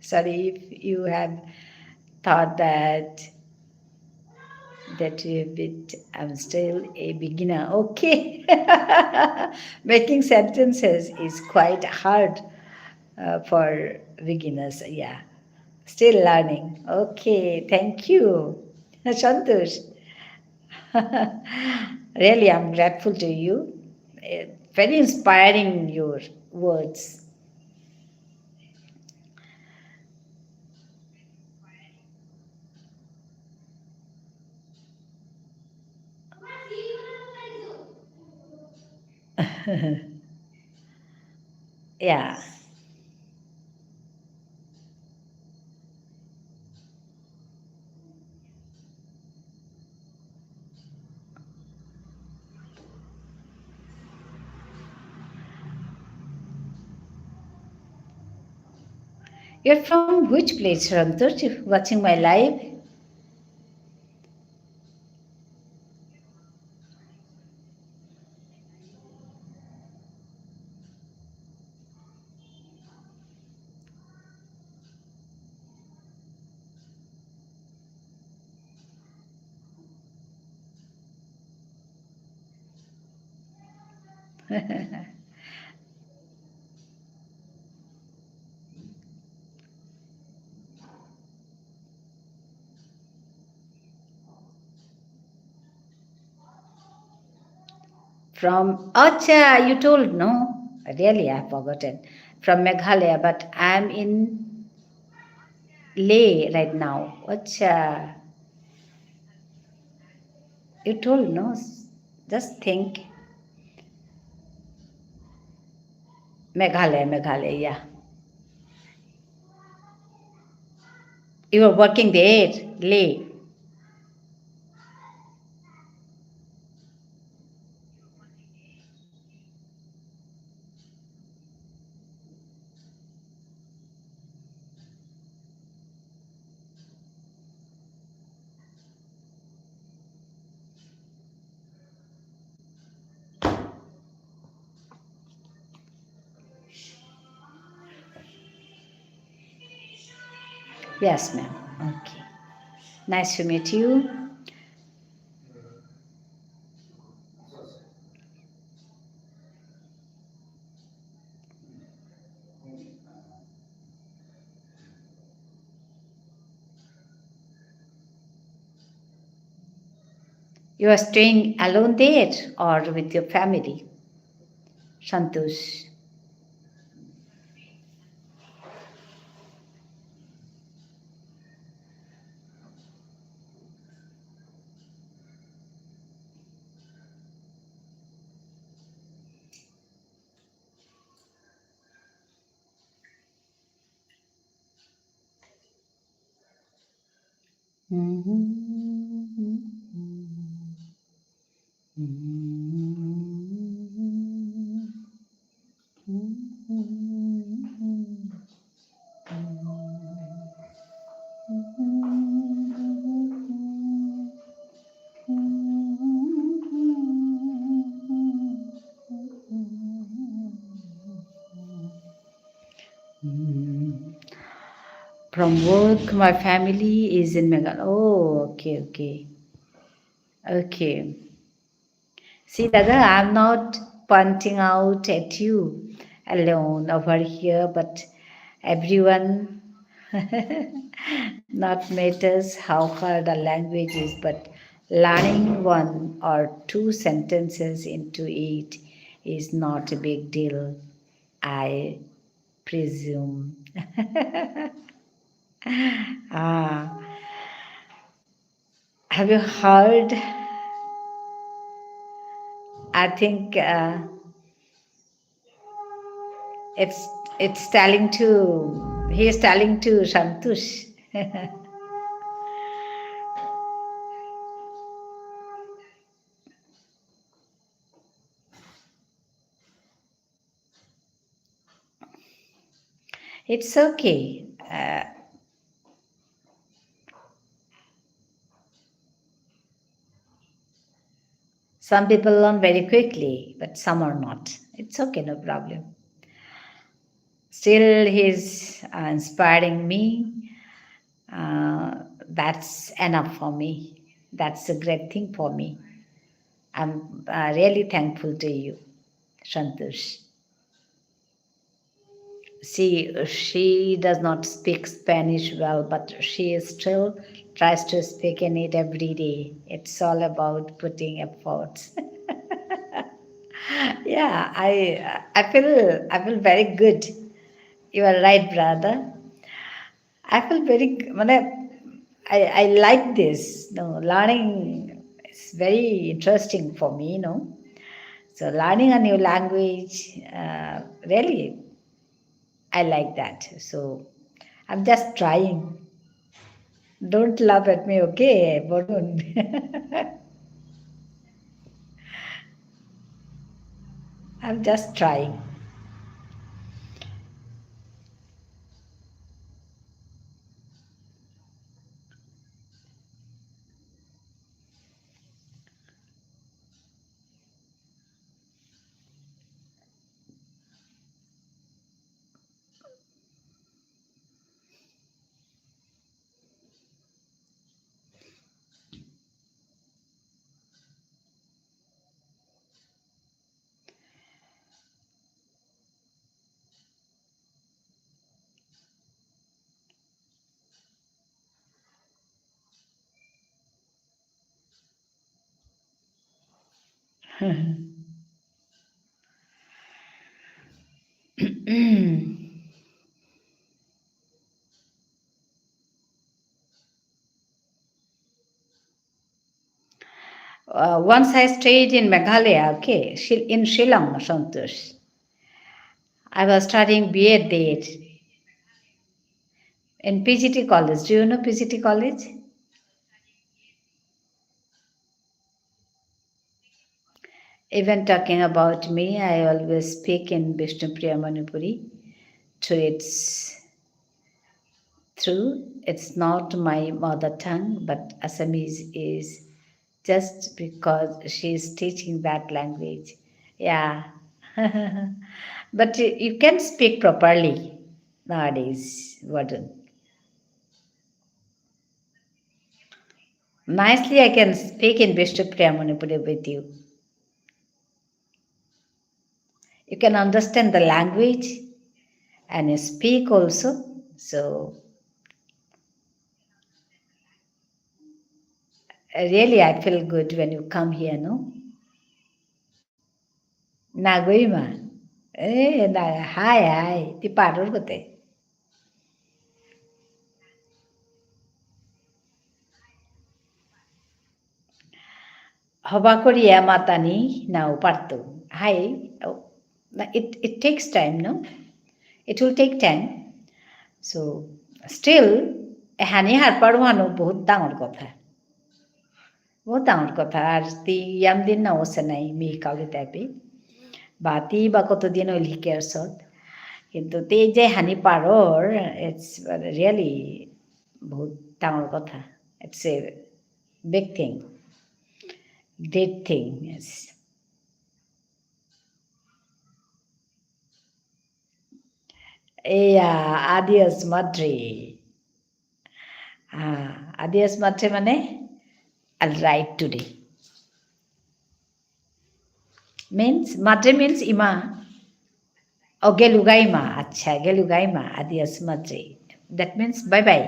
sorry if you have thought that, that you have been, I'm still a beginner. Okay. Making sentences is quite hard, uh, for beginners. Yeah. Still learning. Okay. Thank you, Santosh. Really, I'm grateful to you. Eh, very inspiring your words. Yeah. You're from which place, Santosh, watching my live? From, আচ্ছা, you told, no? Really, I have forgotten. From Meghalaya, but I'm in Leh right now. আচ্ছা. You told, no? Just think. Meghalaya, Meghalaya, yeah. You are working there, Leh. Yes, ma'am. Okay. Nice to meet you. You are staying alone there or with your family, Santosh? From work, my family is in Meghalaya. Oh, okay, okay. Okay. See, দাদা, I'm not pointing out at you alone over here, but everyone, not matters how hard a language is, but learning one or two sentences into it is not a big deal, I presume. Ah. Have you heard? I think, uh, it's, it's telling to, he is telling to Santosh. It's okay. Uh, some people learn very quickly, but some are not. It's okay, no problem. Still, he's, uh, inspiring me. Uh, that's enough for me. That's a great thing for me. I'm, uh, really thankful to you, Santosh. She, she does not speak Spanish well, but she still tries to speak in it every day. It's all about putting efforts. Yeah, I, I feel, I feel very good. You are right, brother. I feel very, মানে, I, I like this. No, learning is very interesting for me, no? So learning a new language, uh, really, I like that. So I'm just trying. Don't laugh at me, okay, Varun? I'm just trying. Uh, once I stayed in Meghalaya, okay, Shil-, in Shillong, Santosh. I was studying B Ed there in P G T college. Do you know P G T college? Even talking about me, I always speak in Bishnupriya Manipuri. True, it's true, it's not my mother tongue, but Assamese is just because she is teaching that language. Yeah. But you, you can speak properly nowadays, Varun. Nicely, I can speak in Bishnupriya Manipuri with you. You can understand the language and you speak also. So, really, I feel good when you come here, no? নাগইমা। এ, না, high, high, তি পারর কতে। হবা করিয়া মাতানি নাও পারতো। হাই, ও, না, it, it takes time, no? It will take time. So, still, এহানি হারপার হানো বহুত ডাঙর কথা। বহুত ডাঙর কথা। আর তি ইয়াম দিন না ওসে নাই, মি কাউকে দেবে। বা তি বা কতদিন হইল হিকে আসত। কিন্তু তি যে হানি পারর, it's really বহুত ডাঙর কথা। It's a big thing. Great thing, yes. Yeah, adios, madre. Ah, adios, madre মানে, I'll write today. Means, madre means ইমা। ও, গেলুগা ইমা। আচ্ছা, গেলুগা ইমা। Adios, madre. That means bye bye.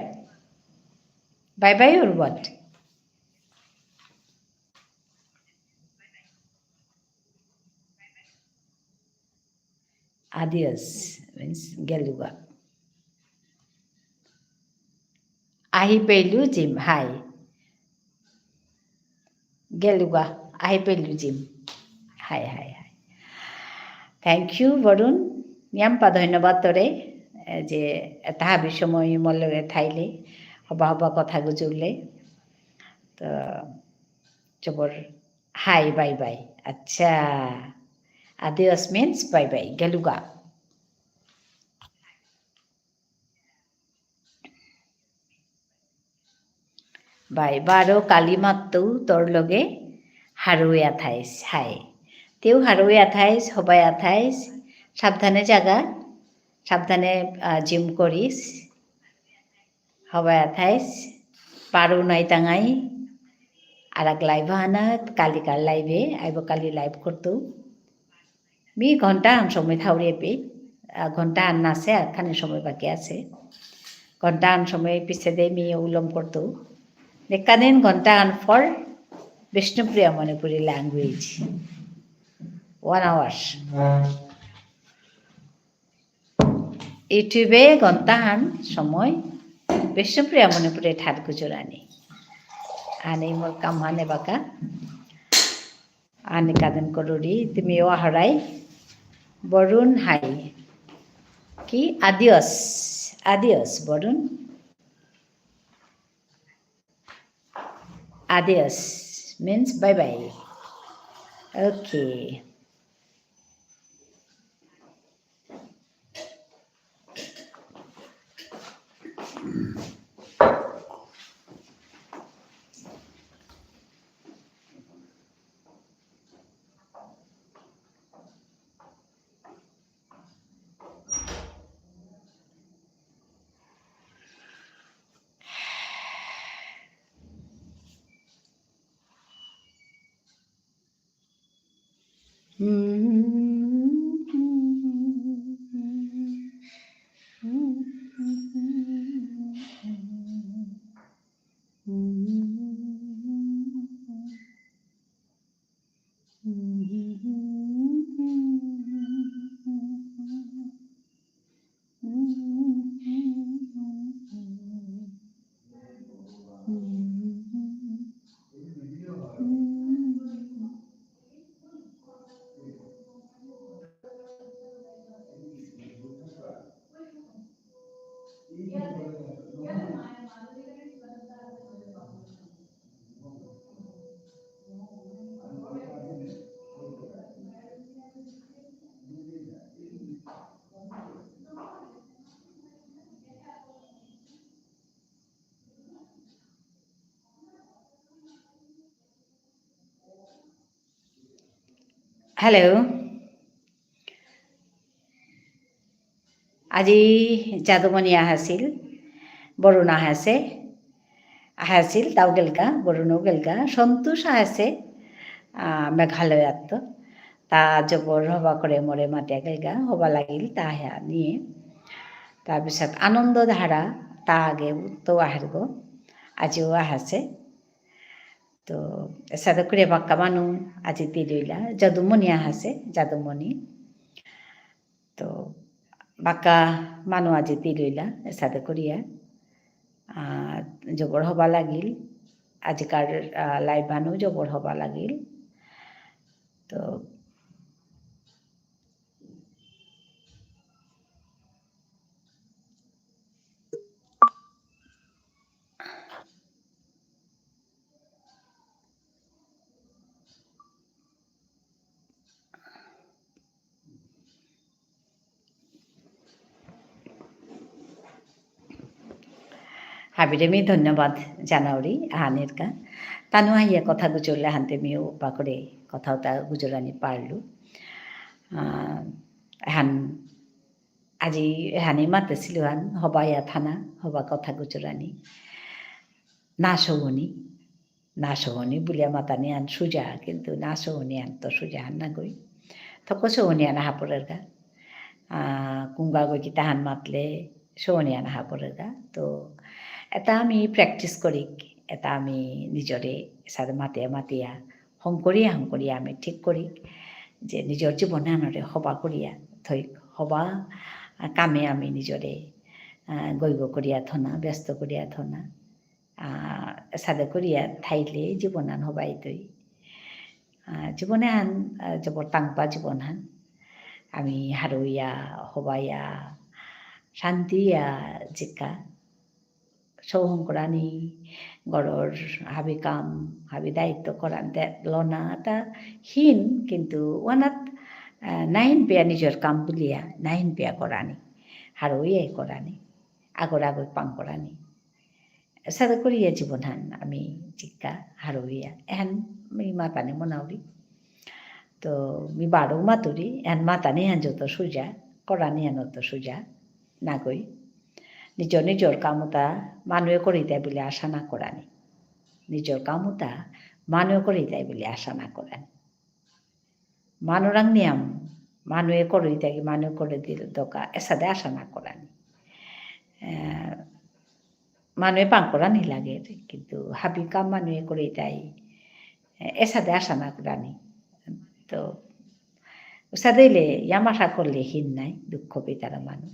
Bye bye or what? Adios means গেলুগা। আহি পেলু জিম, হাই। গেলুগা, আহি পেলু জিম। হাই, হাই, হাই। Thank you, Barun. নিয়াম্পা ধন্যবাদ তোরে, এ, যে এতা হাবি সময় মোর লগে থাইলে, হবা হবা কথা গুজুরলে। তো, জবর হাই, bye bye। আচ্ছা। Adios means bye bye। গেলুগা। Bye। বারো কালি মাত্তু তোর লগে হারুয়া থাইস। হাই। তেও হারুয়া থাইস, হবায়া থাইস। সাবধানে জাগা। সাবধানে, আহ, gym করিস। হবায়া থাইস। পারু নাই তাঙাই। আরাক live আনা, কালিকার live এ, আইব কালি live করতু। মি ঘন্টা আন সময় থাউরি এপি, আহ, ঘন্টা আন নাসে, আর খানি সময় বাকি আসে। ঘন্টা আন সময় পিছে দে মি উলম করতু। দেখাদিন ঘন্টা আন for Bishnupriya Manipuri language। One hour। YouTube এ ঘন্টা আন সময় বিষ্ণুপ্রিয়া মণিপুরী ঠার গুজরানি। আনি মোর কামহানে বাকা। আনি কাদিন করুরি, তুমি ওয়াহরাই। বরুণ হাই। কি? Adios। Adios, Barun. Adios means bye bye. Okay. Hello. আজি যাদুমণি আহাসিল, বরুণ আহাসে, আহাসিল, তাও গেলগা, বরুণও গেলগা, সন্তোষ আহাসে, আহ, মেঘালয়াত্ত। তা জবর হবা করে মোরে মাতিয়া গেলগা, হবা লাগিল, তা হ্যা নিয়ে। তারপিছত আনন্দ ধারা, তা আগে উত্ত আহারগো, আজিও আহাসে। তো, এসাদে করে বাক্কা মানু আজি তিলইলা, যাদুমণি আহাসে, যাদুমণি। তো, বাক্কা মানু আজি তিলইলা, এসাদে করিয়া। আহ, জবর হবা লাগিল, আজিকার, আহ, live মানু জবর হবা লাগিল। তো, হাবিরে মি ধন্যবাদ জানাউরি আহানিরকা। তানু আহিয়া কথা গুজরলে হানতে মিও উপা করে কথা উতা গুজরানি পারলু। আহ, হান আজি এহানি মাতেসিলু হান, হবা ইয়া থানা, হবা কথা গুজরানি। না সৌনি, না সৌনি বুলিয়া মাতানি আন সুজা, কিন্তু না সৌনি আন তো সুজা হান নাগই। থক সৌনি আন আহা পড়েরগা। আহ, কুঙ্গা গই কিতা হান মাতলে সৌনি আন আহা পড়েরগা। তো, এটা আমি practice করি, এটা আমি নিজরে সাথে মাতিয়া মাতিয়া হংকরিয়া, হংকরিয়া আমি ঠিক করি যে নিজর জীবন আনরে হবা করিয়া থই, হবা, আহ, কামে আমি নিজরে, আহ, গৈগ করিয়া থনা, ব্যস্ত করিয়া থনা। আহ, সাদে করিয়া থাইলে জীবন আন হবাই থই। আহ, জীবনে আন, আহ, জবর তাংপা জীবন হান। আমি হারৌয়া, হবাইয়া, শান্তি ইয়া জিকা। সৌ হংকরানি, ঘরর হাবি কাম, হাবি দায়িত্ব করান দে লনা তা হিন, কিন্তু ওয়ানাত, আহ, নাইন পেয়া নিজর কাম বুলিয়া, নাইন পেয়া করানি, হারৌ ইয়া করানি, আগর আগর পাং করানি। সাদে করিয়া জীবন হান আমি জিকা হারৌ ইয়া, এহান মি মাতানি মনাউরি। তো মি বারো মাতুরি, এহান মাতানি হান যত সুজা, করানি এহান তো সুজা নাগই। নিজর নিজর কামতা মানুয়ে করিতাই বুলে আশা না করানি। নিজর কামতা মানুয়ে করিতাই বুলে আশা না করানি। মানুরাং নিয়াম, মানুয়ে করিতাই, মানুয়ে করে দিল দকা, এসাদে আশা না করানি। এ, মানুয়ে পাং করানি লাগে, কিন্তু হাবি কাম মানুয়ে করিতাই, এ, এসাদে আশা না করানি। তো, উসাদে ইলে, ইয়াম আশা করলে হিন নাই, দুঃখ পেইতারা মানু।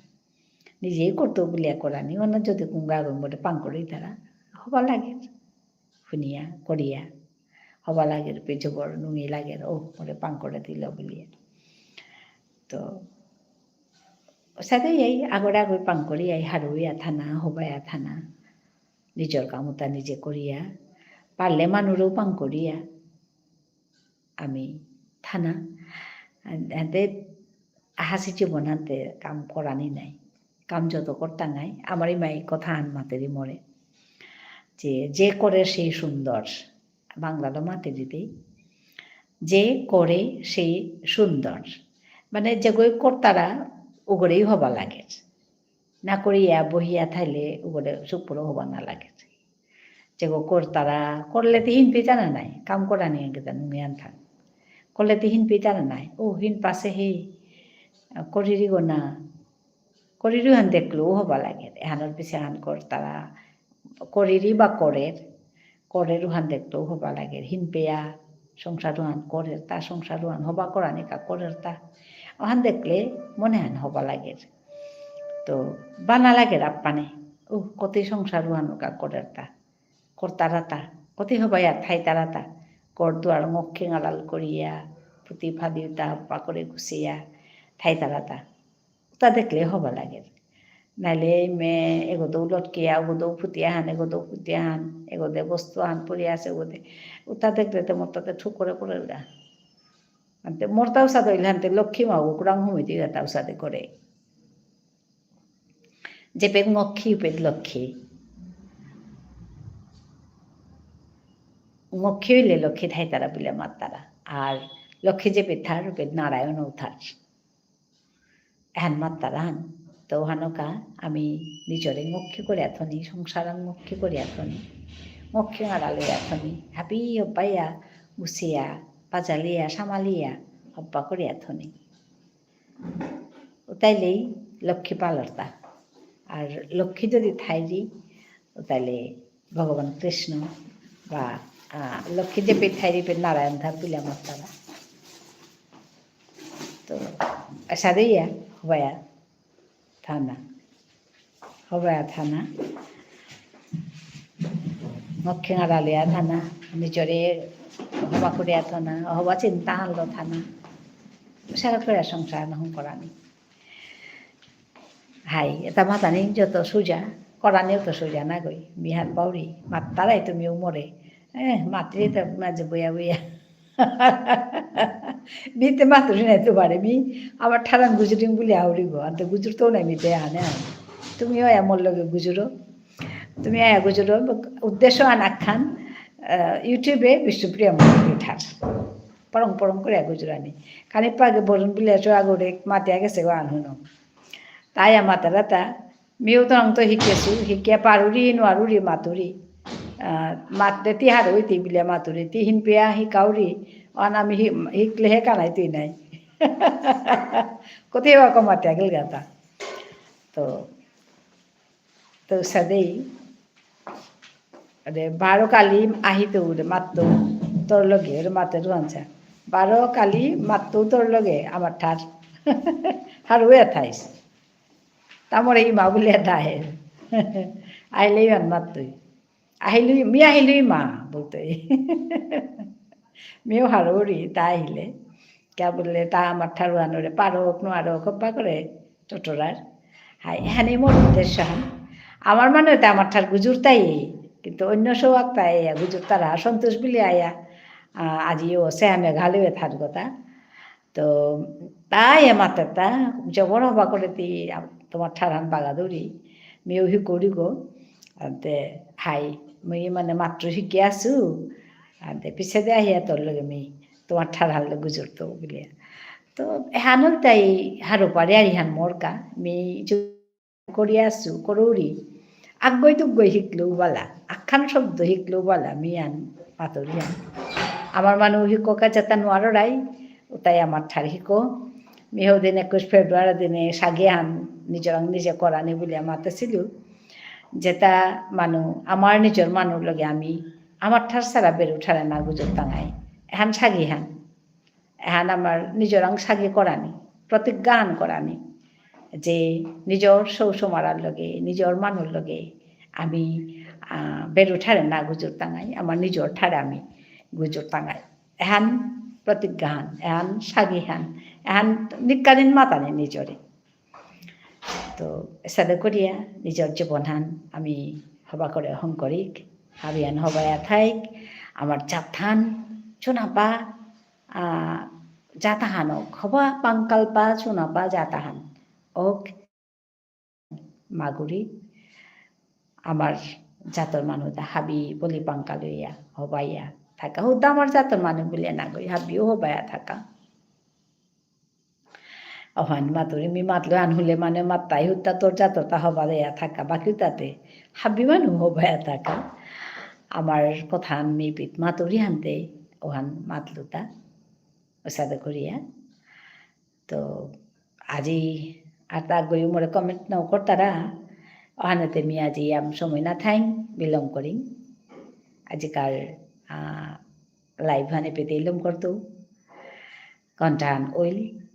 নিজেই করতো বুলিয়া করানি, অন্য যদি কুঙ্গা আগর মোরে পাং করিতারা, হবা লাগে। হুনিয়া, করিয়া, হবা লাগের পে জবর নুঙি লাগের, ও, মোরে পাং করে দিল বুলিয়া। তো, সাথে এই আগরে আগরে পাং করি, এই হারুইয়া থানা, হবায়া থানা, নিজর কামতা নিজে করিয়া, পারলে মানুরেও পাং করিয়া, আমি থানা। হাতে হাসি জীবন হাতে কাম করানি নাই। কাম যত করতাঙাই, আমার ইমাই কথা হান মাতেরি মোরে। যে, "যে করে সেই সুন্দর।" বাংলালো মাতেরি দেই। "যে করে সেই সুন্দর।" মানে, যেগই করতারা, ওগরেই হবা লাগে। না করিয়া বহিয়া থাইলে উগরে সুপুরো হবা না লাগে। যেগো করতারা, করলে তি হিন পেইতারা নাই, কাম করানি এগেতা নুঙিয়ান থাক। করলে তি হিন পেইতারা নাই, ও হিন পাসে হে, করিরি গো না, করিরি হান দেখলেও হবা লাগে। এহানর পিছে হান করতারা, করিরি বা করের, করের উহান দেখলেও হবা লাগে। হিন পেয়া, সংসার উহান করের তা, সংসার উহান হবা করানিকা করের তা। ওহান দেখলে মনে হান হবা লাগে। তো বানা লাগে রাপ্পানে। উহ, কতই সংসার উহান কা করের তা। করতারা তা। কতই হবায়া থাইতারা তা। ঘর দুয়ার মক্ষে আড়াল করিয়া, পুতি ফাদি উতা হবা করে গুছিয়া, থাইতারা তা। উতা দেখলে হবা লাগে। নাইলে এই মে এগোদৌ লটকিয়া, ওগোদৌ ফুটিয়া হান, এগোদৌ ফুটিয়া হান, এগোদে বস্তু হান পড়িয়া আছে, ওগোদে। উতা দেখলে তো মোর তাতে ঠুকরে পড়ে উড়া। আনতে মোর তাও সাদে ইলহানতে লক্ষ্মী মা ও কুরাং হুমিতি তাও সাদে করে। যেপেত মক্ষী উপেত লক্ষ্মী। মক্ষী হইলে লক্ষ্মী থাইতারা বুলে মাত্তারা। আর লক্ষ্মী যেপেত থার উপেত নারায়ণ উঠার। এহান মাত্তারা হান। তো হানকা আমি নিজরে মক্ষী করে আথনি, সংসারান মক্ষী করে আথনি। মক্ষী আড়ালে আথনি। হাবি হব্বাইয়া, গুছিয়া, পাজালিয়া, সামালিয়া, হব্বা করে আথনি। উতাইলেই লক্ষ্মী পালরতা। আর লক্ষ্মী যদি থাইরি, উতাইলে ভগবান কৃষ্ণ বা, আহ, লক্ষ্মী যেপেত থাইরি পে নারায়ণ ধার বুলিয়া মাত্তারা। তো, এসাদে ইয়া, হবায়া থানা। হবায়া থানা। মক্ষিং আড়ালিয়া থানা। নিজরে হবা করিয়া থানা। হবা চিন্তা হানলো থানা। সারা করে সংসার নহং করানি। হাই, এতা মাতানি যত সুজা, করানিও তো সুজা নাগই। মিহার পাউরি, মাত্তারাই তুমি উমরে। এ, মাতৃ তো মাঝে বইয়া বইয়া। মি তে মাতুরি নাই তোমারে, মি আমার ঠারান গুজুরিং বুলি আউরিব, আনতে গুজুরতৌ নাই মি তে আনে আনে। তুমি ওয়া মোর লগে গুজুরো, তুমি আয়া গুজুরো, উদ্দেশ্য আন আখান, আহ, YouTube-এ বিষ্ণুপ্রিয়া মণিপুরী ঠার। পরং পরং করে গুজুরানি। খানি পাগে বরুণ বুলি আছো আগরে মাতিয়া গেছে গো আন হুনো। তাই আমার তারা তা মিউ তো আং তো হিকেসু, হিকিয়া পারুরি, নুয়ারুরি মাতুরি। আহ, মাততে তি হারুই তি বিলে মাতুরি, তি হিনপিয়া হিকাউরি, অন আমি হি-, হিকলে হে কানাই তুই নাই। কতে বা কমাতে আগেল গাতা। তো, তো সাদেই, আরে, বারো কালি আহিতো রে মাততো, তোর লগে রে মাতে রুয়ানসা। বারো কালি মাততো তোর লগে আমার ঠার। হারুয়া থাইস। তামরে ইমা বুলে ডাহে। আইলে ইমান মাততই। আহিলু, মি আহিলু ইমা, বুলতই। মিও হারৌরি, তা আহিলে। কিয়া বুললে, তা আমার ঠারুয়ানরে পারক, নোয়ারক, হব্বা করে, টটরার। হাই, এহানি মোর উদ্দেশ্য হান। আমার মানে তা আমার ঠার গুজুরতাই, কিন্তু অন্য সৌ আক্তা আয়া গুজুরতারা, সন্তোষ বুলি আয়া, আ, আজিও সে আমি ঘালিবে থার কথা। তো, তাই এ মাতেতা, জবর হবা করে তি, আ, তোমার ঠারহান বাগাদুরি, মিউ হিকুরি গো, আনতে, হাই, মি মানে মাত্র হিকি আসু, আনতে, পিছে দে আহিয়া তোর লগে মি, তোমার ঠারহান লগে গুজুরতো বুলিয়া। তো এহানল তাই হারো পারে আর ইহান মোর কা, মি যু-, করি আসু, করুরি। আগগই দুগগই হিকলো বালা, আখান শব্দ হিকলো বালা, মি আন পাতরিয়ান। আমার মানু হিকো কা যেতা নোয়াররাই, উতাই আমার ঠার হিকো। মি হদিন একুশ ফেব্রুয়ারি দিনে সাগিহান নিজরাং নিজে করানি বুলিয়া মাতেসিলু। যেতা মানু, আমার নিজর মানুর লগে আমি, আমার ঠার সারা বেরু ঠারে না গুজর তাঙাই। এহান সাগিহান। এহান আমার নিজরাং সাগি করানি, প্রতিজ্ঞাহান করানি, যে নিজর সৌ সমারার লগে, নিজর মানুর লগে আমি, আহ, বেরু ঠারে না গুজর তাঙাই, আমার নিজর ঠারে আমি গুজর তাঙাই। এহান প্রতিজ্ঞাহান, এহান সাগিহান, এহান নিকাদিন মাতানি নিজরে। তো এসাদে করিয়া নিজর জীবনহান আমি হবা করে হঙকরিক, হাবিয়ান হবায়া থাইক, আমার জাতহান চুনাপা, আহ, জাতহান ওক, হবা পাংকালপা চুনাপা জাতহান ওক, মাগুরি, আমার জাতর মানুতা হাবি বলি পাংকালইয়া হবাইয়া থাকা। হুদ্দা আমার জাতর মানু বুলিয়া নাগই, হাবিও হবায়া থাকা। অহান মাতুরি মি মাতলো আন হুলে মানে মাত্তাই হুত্তা তোর জাতরতা হবা দেয়া থাকা, বাকি তাতে হাবি মানু হবায়া থাকা। আমার কথাহান মি পিত মাতুরি হানতে অহান মাতলুতা, অসাদে করিয়া। তো আজি আর তা গই মোরে comment না করতারা, অহানেতে মি আজি আম সময় না থাইং, বিলম্ব করিং। আজিকার, আহ, live হানে পেতে ইলম করতো। কন্টান ওইল।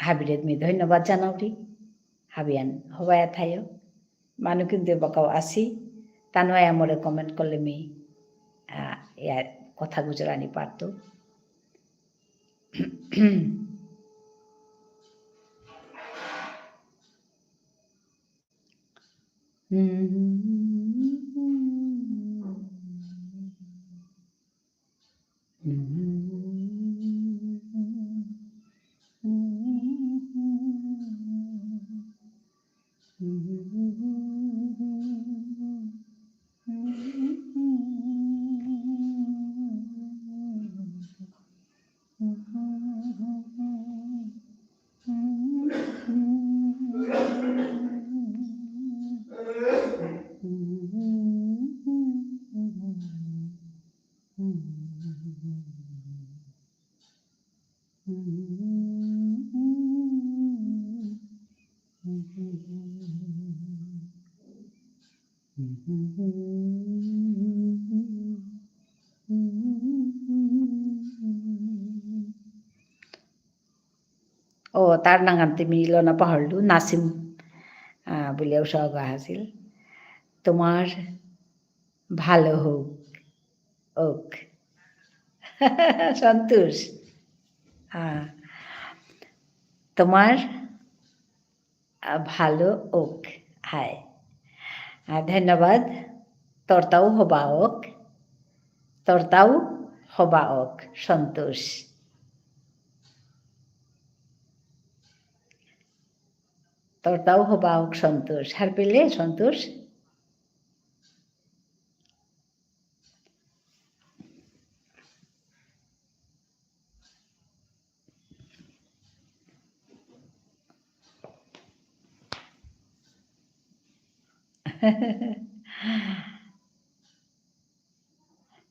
হাবিরেত মি ধন্যবাদ জানাউরি। হাবিয়ান হবায়া থাইও। মানু কিন্তু বাকাও আসি। তানুয়াই মোরে comment করলে মি, আহ, ইয়া কথা গুজরানি পারতো। ও, তার নাঙহান তে মি লনা পাহরলু, নাসিম, আহ, বুলিয়া উসাগো আসিল। তোমার ভালো হোক, ওক। সন্তোষ। আহ, তোমার, আহ, ভালো ওক। হাই। আহ, ধন্যবাদ। তোরতাও হবা ওক। তোরতাও হবা ওক, সন্তোষ। তোরতাও হবা ওক, সন্তোষ। হারপেলে, Santosh?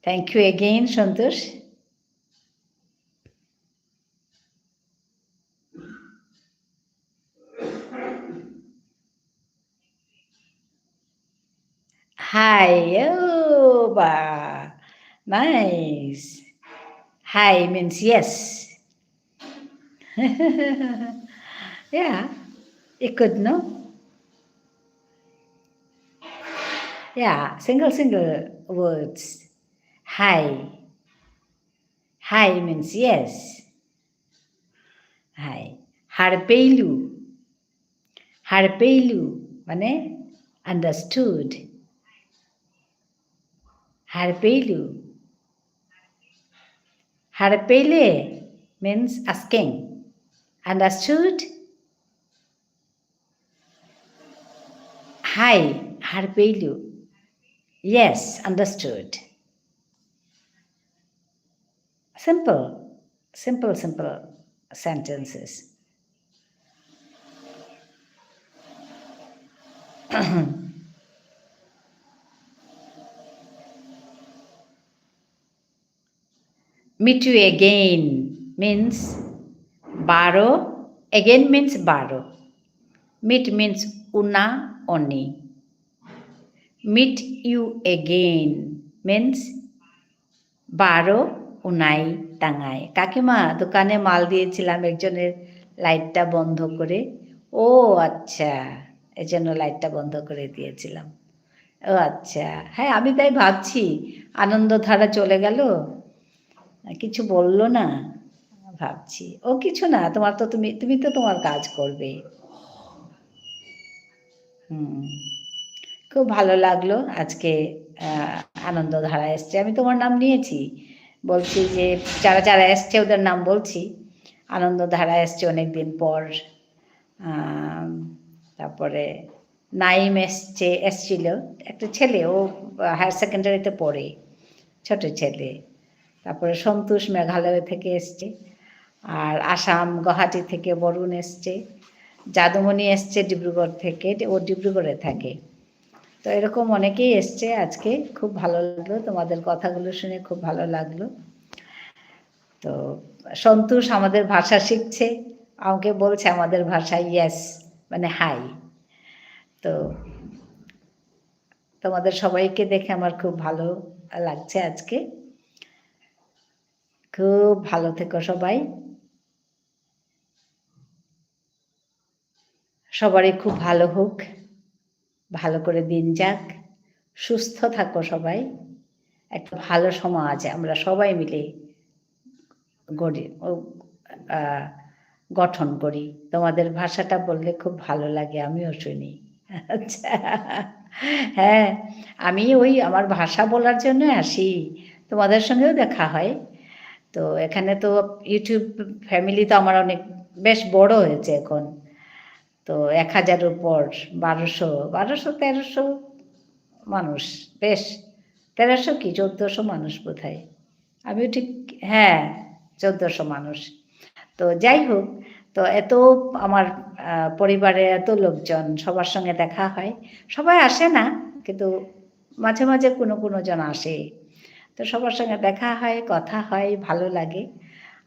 Thank you again, Santosh. হাই, ও বা, nice. হাই means yes. Yeah, it could, no? Yeah, single, single words. হাই. হাই means yes. হাই। হারপেইলু। হারপেইলু মানে understood. হারপেইলু। হারপেইলে means asking. Understood? হাই, হারপেইলু। Yes, understood. Simple, simple, simple. sentences. Meet you again means বারো, again means বারো. Meet means উনা, অনি. Meet you again means বারো উনাই তাঙাই। কাকিমা, দোকানে মাল দিয়েছিলাম, একজনের লাইটটা বন্ধ করে। ও আচ্ছা, এজন্য লাইটটা বন্ধ করে দিয়েছিলাম। ও আচ্ছা, হ্যাঁ, আমি তাই ভাবছি, আনন্দধারা চলে গেল, কিছু বলল না, ভাবছি। ও কিছু না, তোমার তো, তুমি, তুমি তো তোমার কাজ করবে। হুম। খুব ভালো লাগলো আজকে, আহ, আনন্দধারা এসছে। আমি তোমার নাম নিয়েছি। বলছি যে যারা যারা এসছে ওদের নাম বলছি। আনন্দধারা এসছে অনেকদিন পর। আম, তারপরে নাইম এসছে, এসছিল। একটা ছেলে, ও হায়ার সেকেন্ডারিতে পড়ে, ছোট ছেলে। তারপরে সন্তোষ মেঘালয় থেকে এসছে। আর আসাম, গুয়াহাটি থেকে বরুণ এসছে। যাদুমণি এসছে ডিব্রুগড় থেকে, ও ডিব্রুগড়ে থাকে। তো এরকম অনেকেই এসছে আজকে, খুব ভালো লাগলো, তোমাদের কথাগুলো শুনে খুব ভালো লাগলো। তো সন্তোষ আমাদের ভাষা শিখছে, আমাকে বলছে আমাদের ভাষায় yes, মানে হাই। তো তোমাদের সবাইকে দেখে আমার খুব ভালো লাগছে আজকে। খুব ভালো থেকো সবাই। সবারই খুব ভালো হোক, ভালো করে দিন যাক, সুস্থ থাকো সবাই। একটা ভালো সমাজ আমরা সবাই মিলে গড়ি, ও, আহ, গঠন করি। তোমাদের ভাষাটা বললে খুব ভালো লাগে, আমিও শুনি। আচ্ছা। হ্যাঁ, আমি ওই আমার ভাষা বলার জন্য আসি, তোমাদের সঙ্গেও দেখা হয়। তো এখানে তো YouTube family তো আমার অনেক বেশ বড় হয়েছে এখন। তো এক হাজার উপর, বারোশো, বারোশো, তেরোশো মানুষ, বেশ, তেরোশো কি চোদ্দশো মানুষ বোধহয়। আমিও ঠিক, হ্যাঁ, চোদ্দশো মানুষ। তো যাই হোক, তো এত আমার, আহ, পরিবারের এত লোকজন, সবার সঙ্গে দেখা হয়। সবাই আসে না, কিন্তু মাঝে মাঝে কোনো কোনো জন আসে। তো সবার সঙ্গে দেখা হয়, কথা হয়, ভালো লাগে।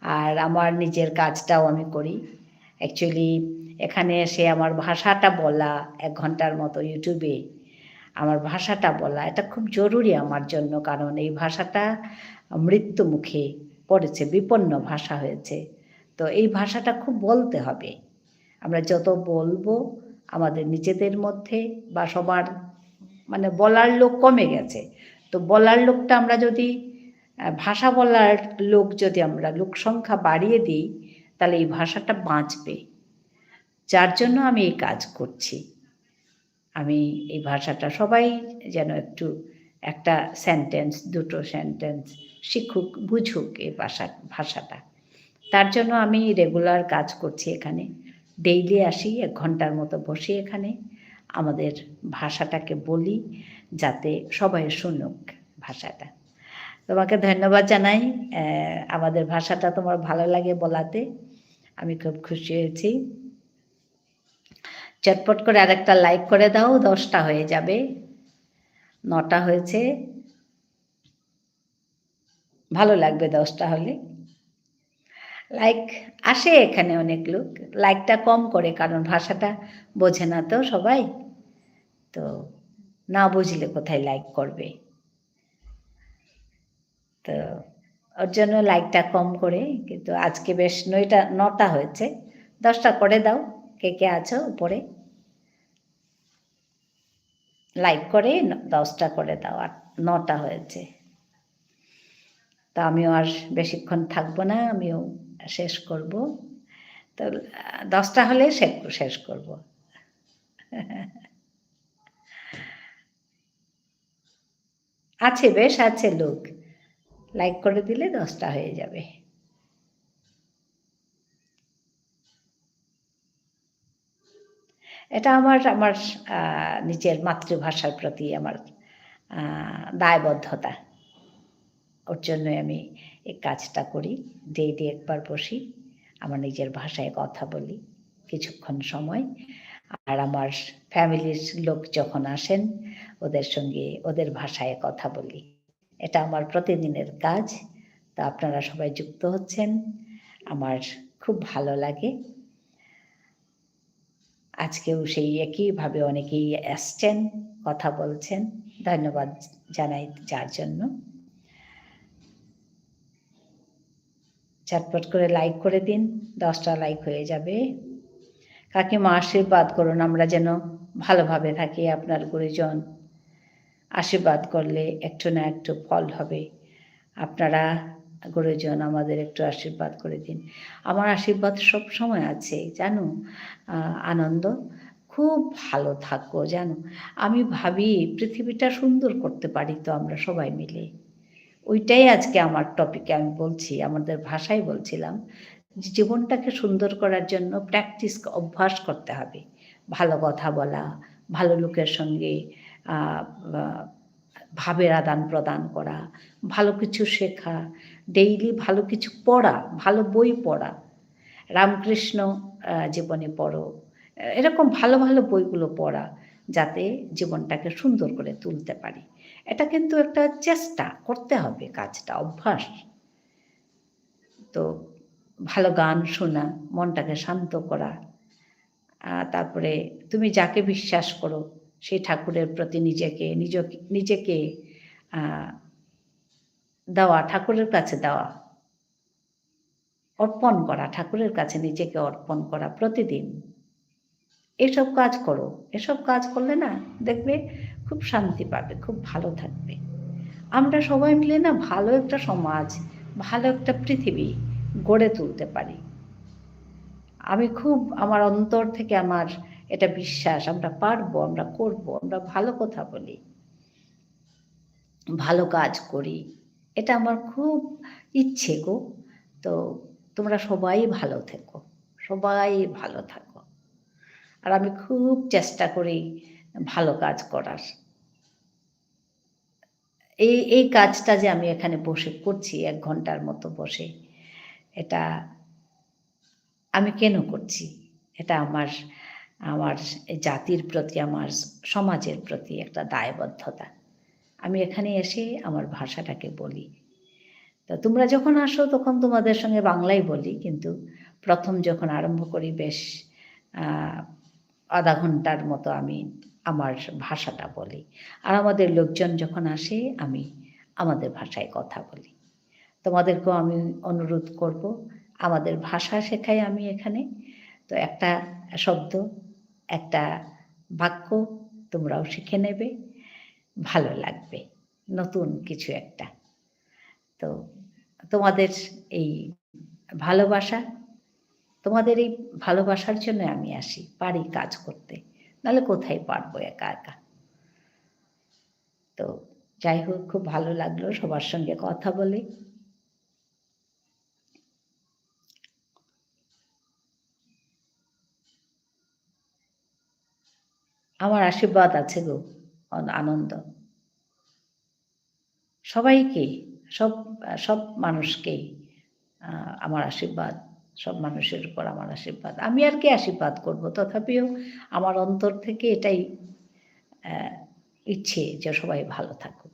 আর আমার নিজের কাজটাও আমি করি। Actually, এখানে এসে আমার ভাষাটা বলা, এক ঘন্টার মতো YouTube-এ আমার ভাষাটা বলা, এটা খুব জরুরি আমার জন্য, কারণ এই ভাষাটা মৃত্যু মুখে পড়েছে, বিপন্ন ভাষা হয়েছে। তো এই ভাষাটা খুব বলতে হবে। আমরা যত বলবো আমাদের নিজেদের মধ্যে বা সবার, মানে, বলার লোক কমে গেছে। তো বলার লোকটা আমরা যদি, আহ, ভাষা বলার লোক যদি আমরা লোক সংখ্যা বাড়িয়ে দিই, তাহলে এই ভাষাটা বাঁচবে। যার জন্য আমি এই কাজ করছি। আমি এই ভাষাটা সবাই যেন একটু একটা sentence, দুটো sentence শিখুক, বুঝুক এই ভাষা, ভাষাটা। তার জন্য আমি regular কাজ করছি এখানে। Daily আসি, এক ঘন্টার মতো বসি এখানে, আমাদের ভাষাটাকে বলি, যাতে সবাই শুনুক ভাষাটা। তোমাকে ধন্যবাদ জানাই, আহ, আমাদের ভাষাটা তোমার ভালো লাগে বলাতে। আমি খুব খুশি হয়েছি। চটপট করে আরেকটা like করে দাও, দশটা হয়ে যাবে, নটা হয়েছে। ভালো লাগবে দশটা হলে। Like আসে এখানে অনেক লোক, likeটা কম করে, কারণ ভাষাটা বোঝে না তো সবাই। তো না বুঝলে কোথায় like করবে? তো ওর জন্য likeটা কম করে, কিন্তু আজকে বেশ নয়টা, নটা হয়েছে। দশটা করে দাও, কে কে আছো উপরে। Like করে ন-, দশটা করে দাও, আর নটা হয়েছে। তো আমিও আর বেশিক্ষণ থাকবো না, আমিও শেষ করব। তো, আহ, দশটা হলে শে-, শেষ করব। আছে, বেশ আছে লোক। Like করে দিলে দশটা হয়ে যাবে। এটা আমার, আমার, আহ, নিজের মাতৃভাষার প্রতি আমার, আহ, দায়বদ্ধতা। ওর জন্যই আমি এই কাজটা করি। Daily একবার বসি, আমার নিজের ভাষায় কথা বলি কিছুক্ষণ সময়। আর আমার ফ্যামিলির লোক যখন আসেন, ওদের সঙ্গে ওদের ভাষায় কথা বলি। এটা আমার প্রতিদিনের কাজ। তো আপনারা সবাই যুক্ত হচ্ছেন, আমার খুব ভালো লাগে। আজকেও সেই একইভাবে অনেকেই আসছেন, কথা বলছেন। ধন্যবাদ জানাই যার জন্য। চটপট করে লাইক করে দিন, দশটা লাইক হয়ে যাবে। কাকিমা, আশীর্বাদ করুন, আমরা যেন ভালোভাবে থাকি। আপনার গুরুজন আশীর্বাদ করলে একটু না একটু ফল হবে। আপনারা গুরুজন আমাদের একটু আশীর্বাদ করে দিন। আমার আশীর্বাদ সব সময় আছে, জানো, আহ, আনন্দ। খুব ভালো থাকো, জানো। আমি ভাবি পৃথিবীটা সুন্দর করতে পারি তো আমরা সবাই মিলে। ওইটাই আজকে আমার টপিকে আমি বলছি, আমাদের ভাষায় বলছিলাম যে জীবনটাকে সুন্দর করার জন্য প্র্যাকটিস, অভ্যাস করতে হবে। ভালো কথা বলা, ভালো লোকের সঙ্গে, আহ, আহ, ভাবের আদান প্রদান করা, ভালো কিছু শেখা, ডেইলি ভালো কিছু পড়া, ভালো বই পড়া, রামকৃষ্ণ, আহ, জীবনী পড়ো, এরকম ভালো ভালো বইগুলো পড়া, যাতে জীবনটাকে সুন্দর করে তুলতে পারি। এটা কিন্তু একটা চেষ্টা করতে হবে, কাজটা অভ্যাস। তো ভালো গান শোনা, মনটাকে শান্ত করা, আহ, তারপরে তুমি যাকে বিশ্বাস করো, সেই ঠাকুরের প্রতি নিজেকে, নিজকে, নিজেকে, আহ, দেওয়া, ঠাকুরের কাছে দেওয়া, অর্পণ করা, ঠাকুরের কাছে নিজেকে অর্পণ করা প্রতিদিন। এসব কাজ করো, এসব কাজ করলে না, দেখবে খুব শান্তি পাবে, খুব ভালো থাকবে। আমরা সবাই মিলে না ভালো একটা সমাজ, ভালো একটা পৃথিবী গড়ে তুলতে পারি। আমি খুব আমার অন্তর থেকে আমার এটা বিশ্বাস, আমরা পারবো, আমরা করবো, আমরা ভালো কথা বলি, ভালো কাজ করি, এটা আমার খুব ইচ্ছে গো। তো তোমরা সবাই ভালো থেকো, সবাই ভালো থাকো। আর আমি খুব চেষ্টা করি ভালো কাজ করার। এই, এই কাজটা যে আমি এখানে বসে করছি, এক ঘন্টার মতো বসে, এটা আমি কেন করছি? এটা আমার, আমার জাতির প্রতি, আমার সমাজের প্রতি একটা দায়বদ্ধতা। আমি এখানে এসে আমার ভাষাটাকে বলি। তো তোমরা যখন আসো, তখন তোমাদের সঙ্গে বাংলায় বলি, কিন্তু প্রথম যখন আরম্ভ করি, বেশ, আহ, আধা ঘন্টার মতো আমি আমার ভাষাটা বলি। আর আমাদের লোকজন যখন আসে, আমি আমাদের ভাষায় কথা বলি। তোমাদেরকেও আমি অনুরোধ করব, আমাদের ভাষা শেখাই আমি এখানে। তো একটা শব্দ, একটা বাক্য তোমরাও শিখে নেবে, ভালো লাগবে, নতুন কিছু একটা। তো তোমাদের এই ভালোবাসা, তোমাদের এই ভালোবাসার জন্য আমি আসি, পারি কাজ করতে, নাহলে কোথায় পারবো একা একা। তো যাই হোক, খুব ভালো লাগলো সবার সঙ্গে কথা বলে। আমার আশীর্বাদ আছে গো, আন-, আনন্দ। সবাইকে, সব, সব মানুষকেই, আহ, আমার আশীর্বাদ, সব মানুষের উপর আমার আশীর্বাদ। আমি আর কি আশীর্বাদ করব, তথাপিও আমার অন্তর থেকে এটাই, আহ, ইচ্ছে যে সবাই ভালো থাকুক।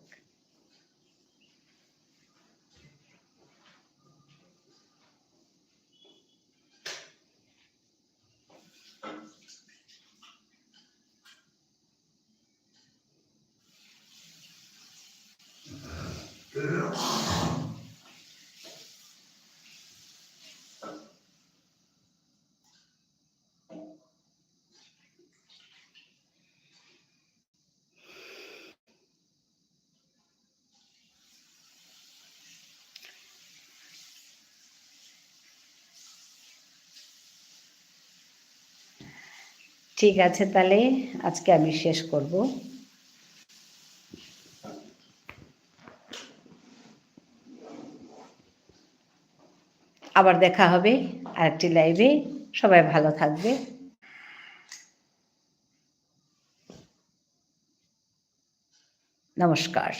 ঠিক আছে, তাহলে আজকে আমি শেষ করব। আবার দেখা হবে আরেকটি লাইভে। সবাই ভালো থাকবে। নমস্কার।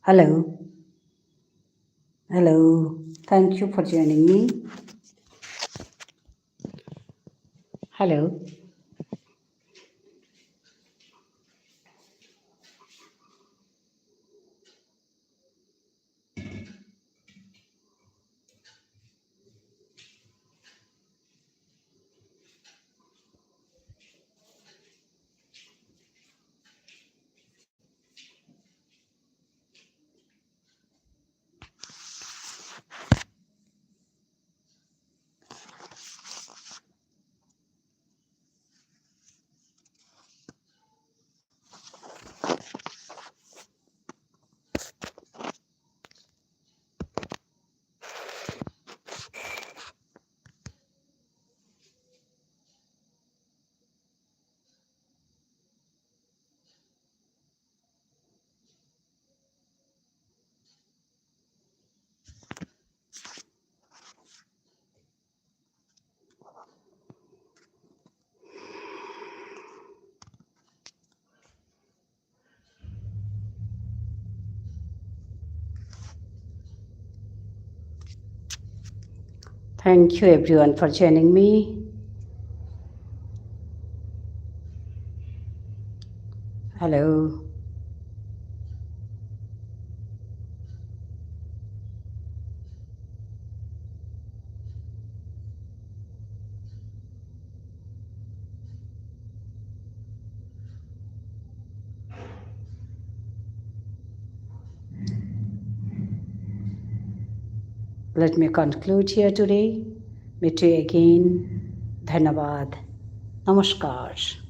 Hello. Hello. Thank you for joining me. Hello. Thank you everyone for joining me. Hello. Let me conclude here today. Meet you again. ধন্যবাদ। নমস্কার।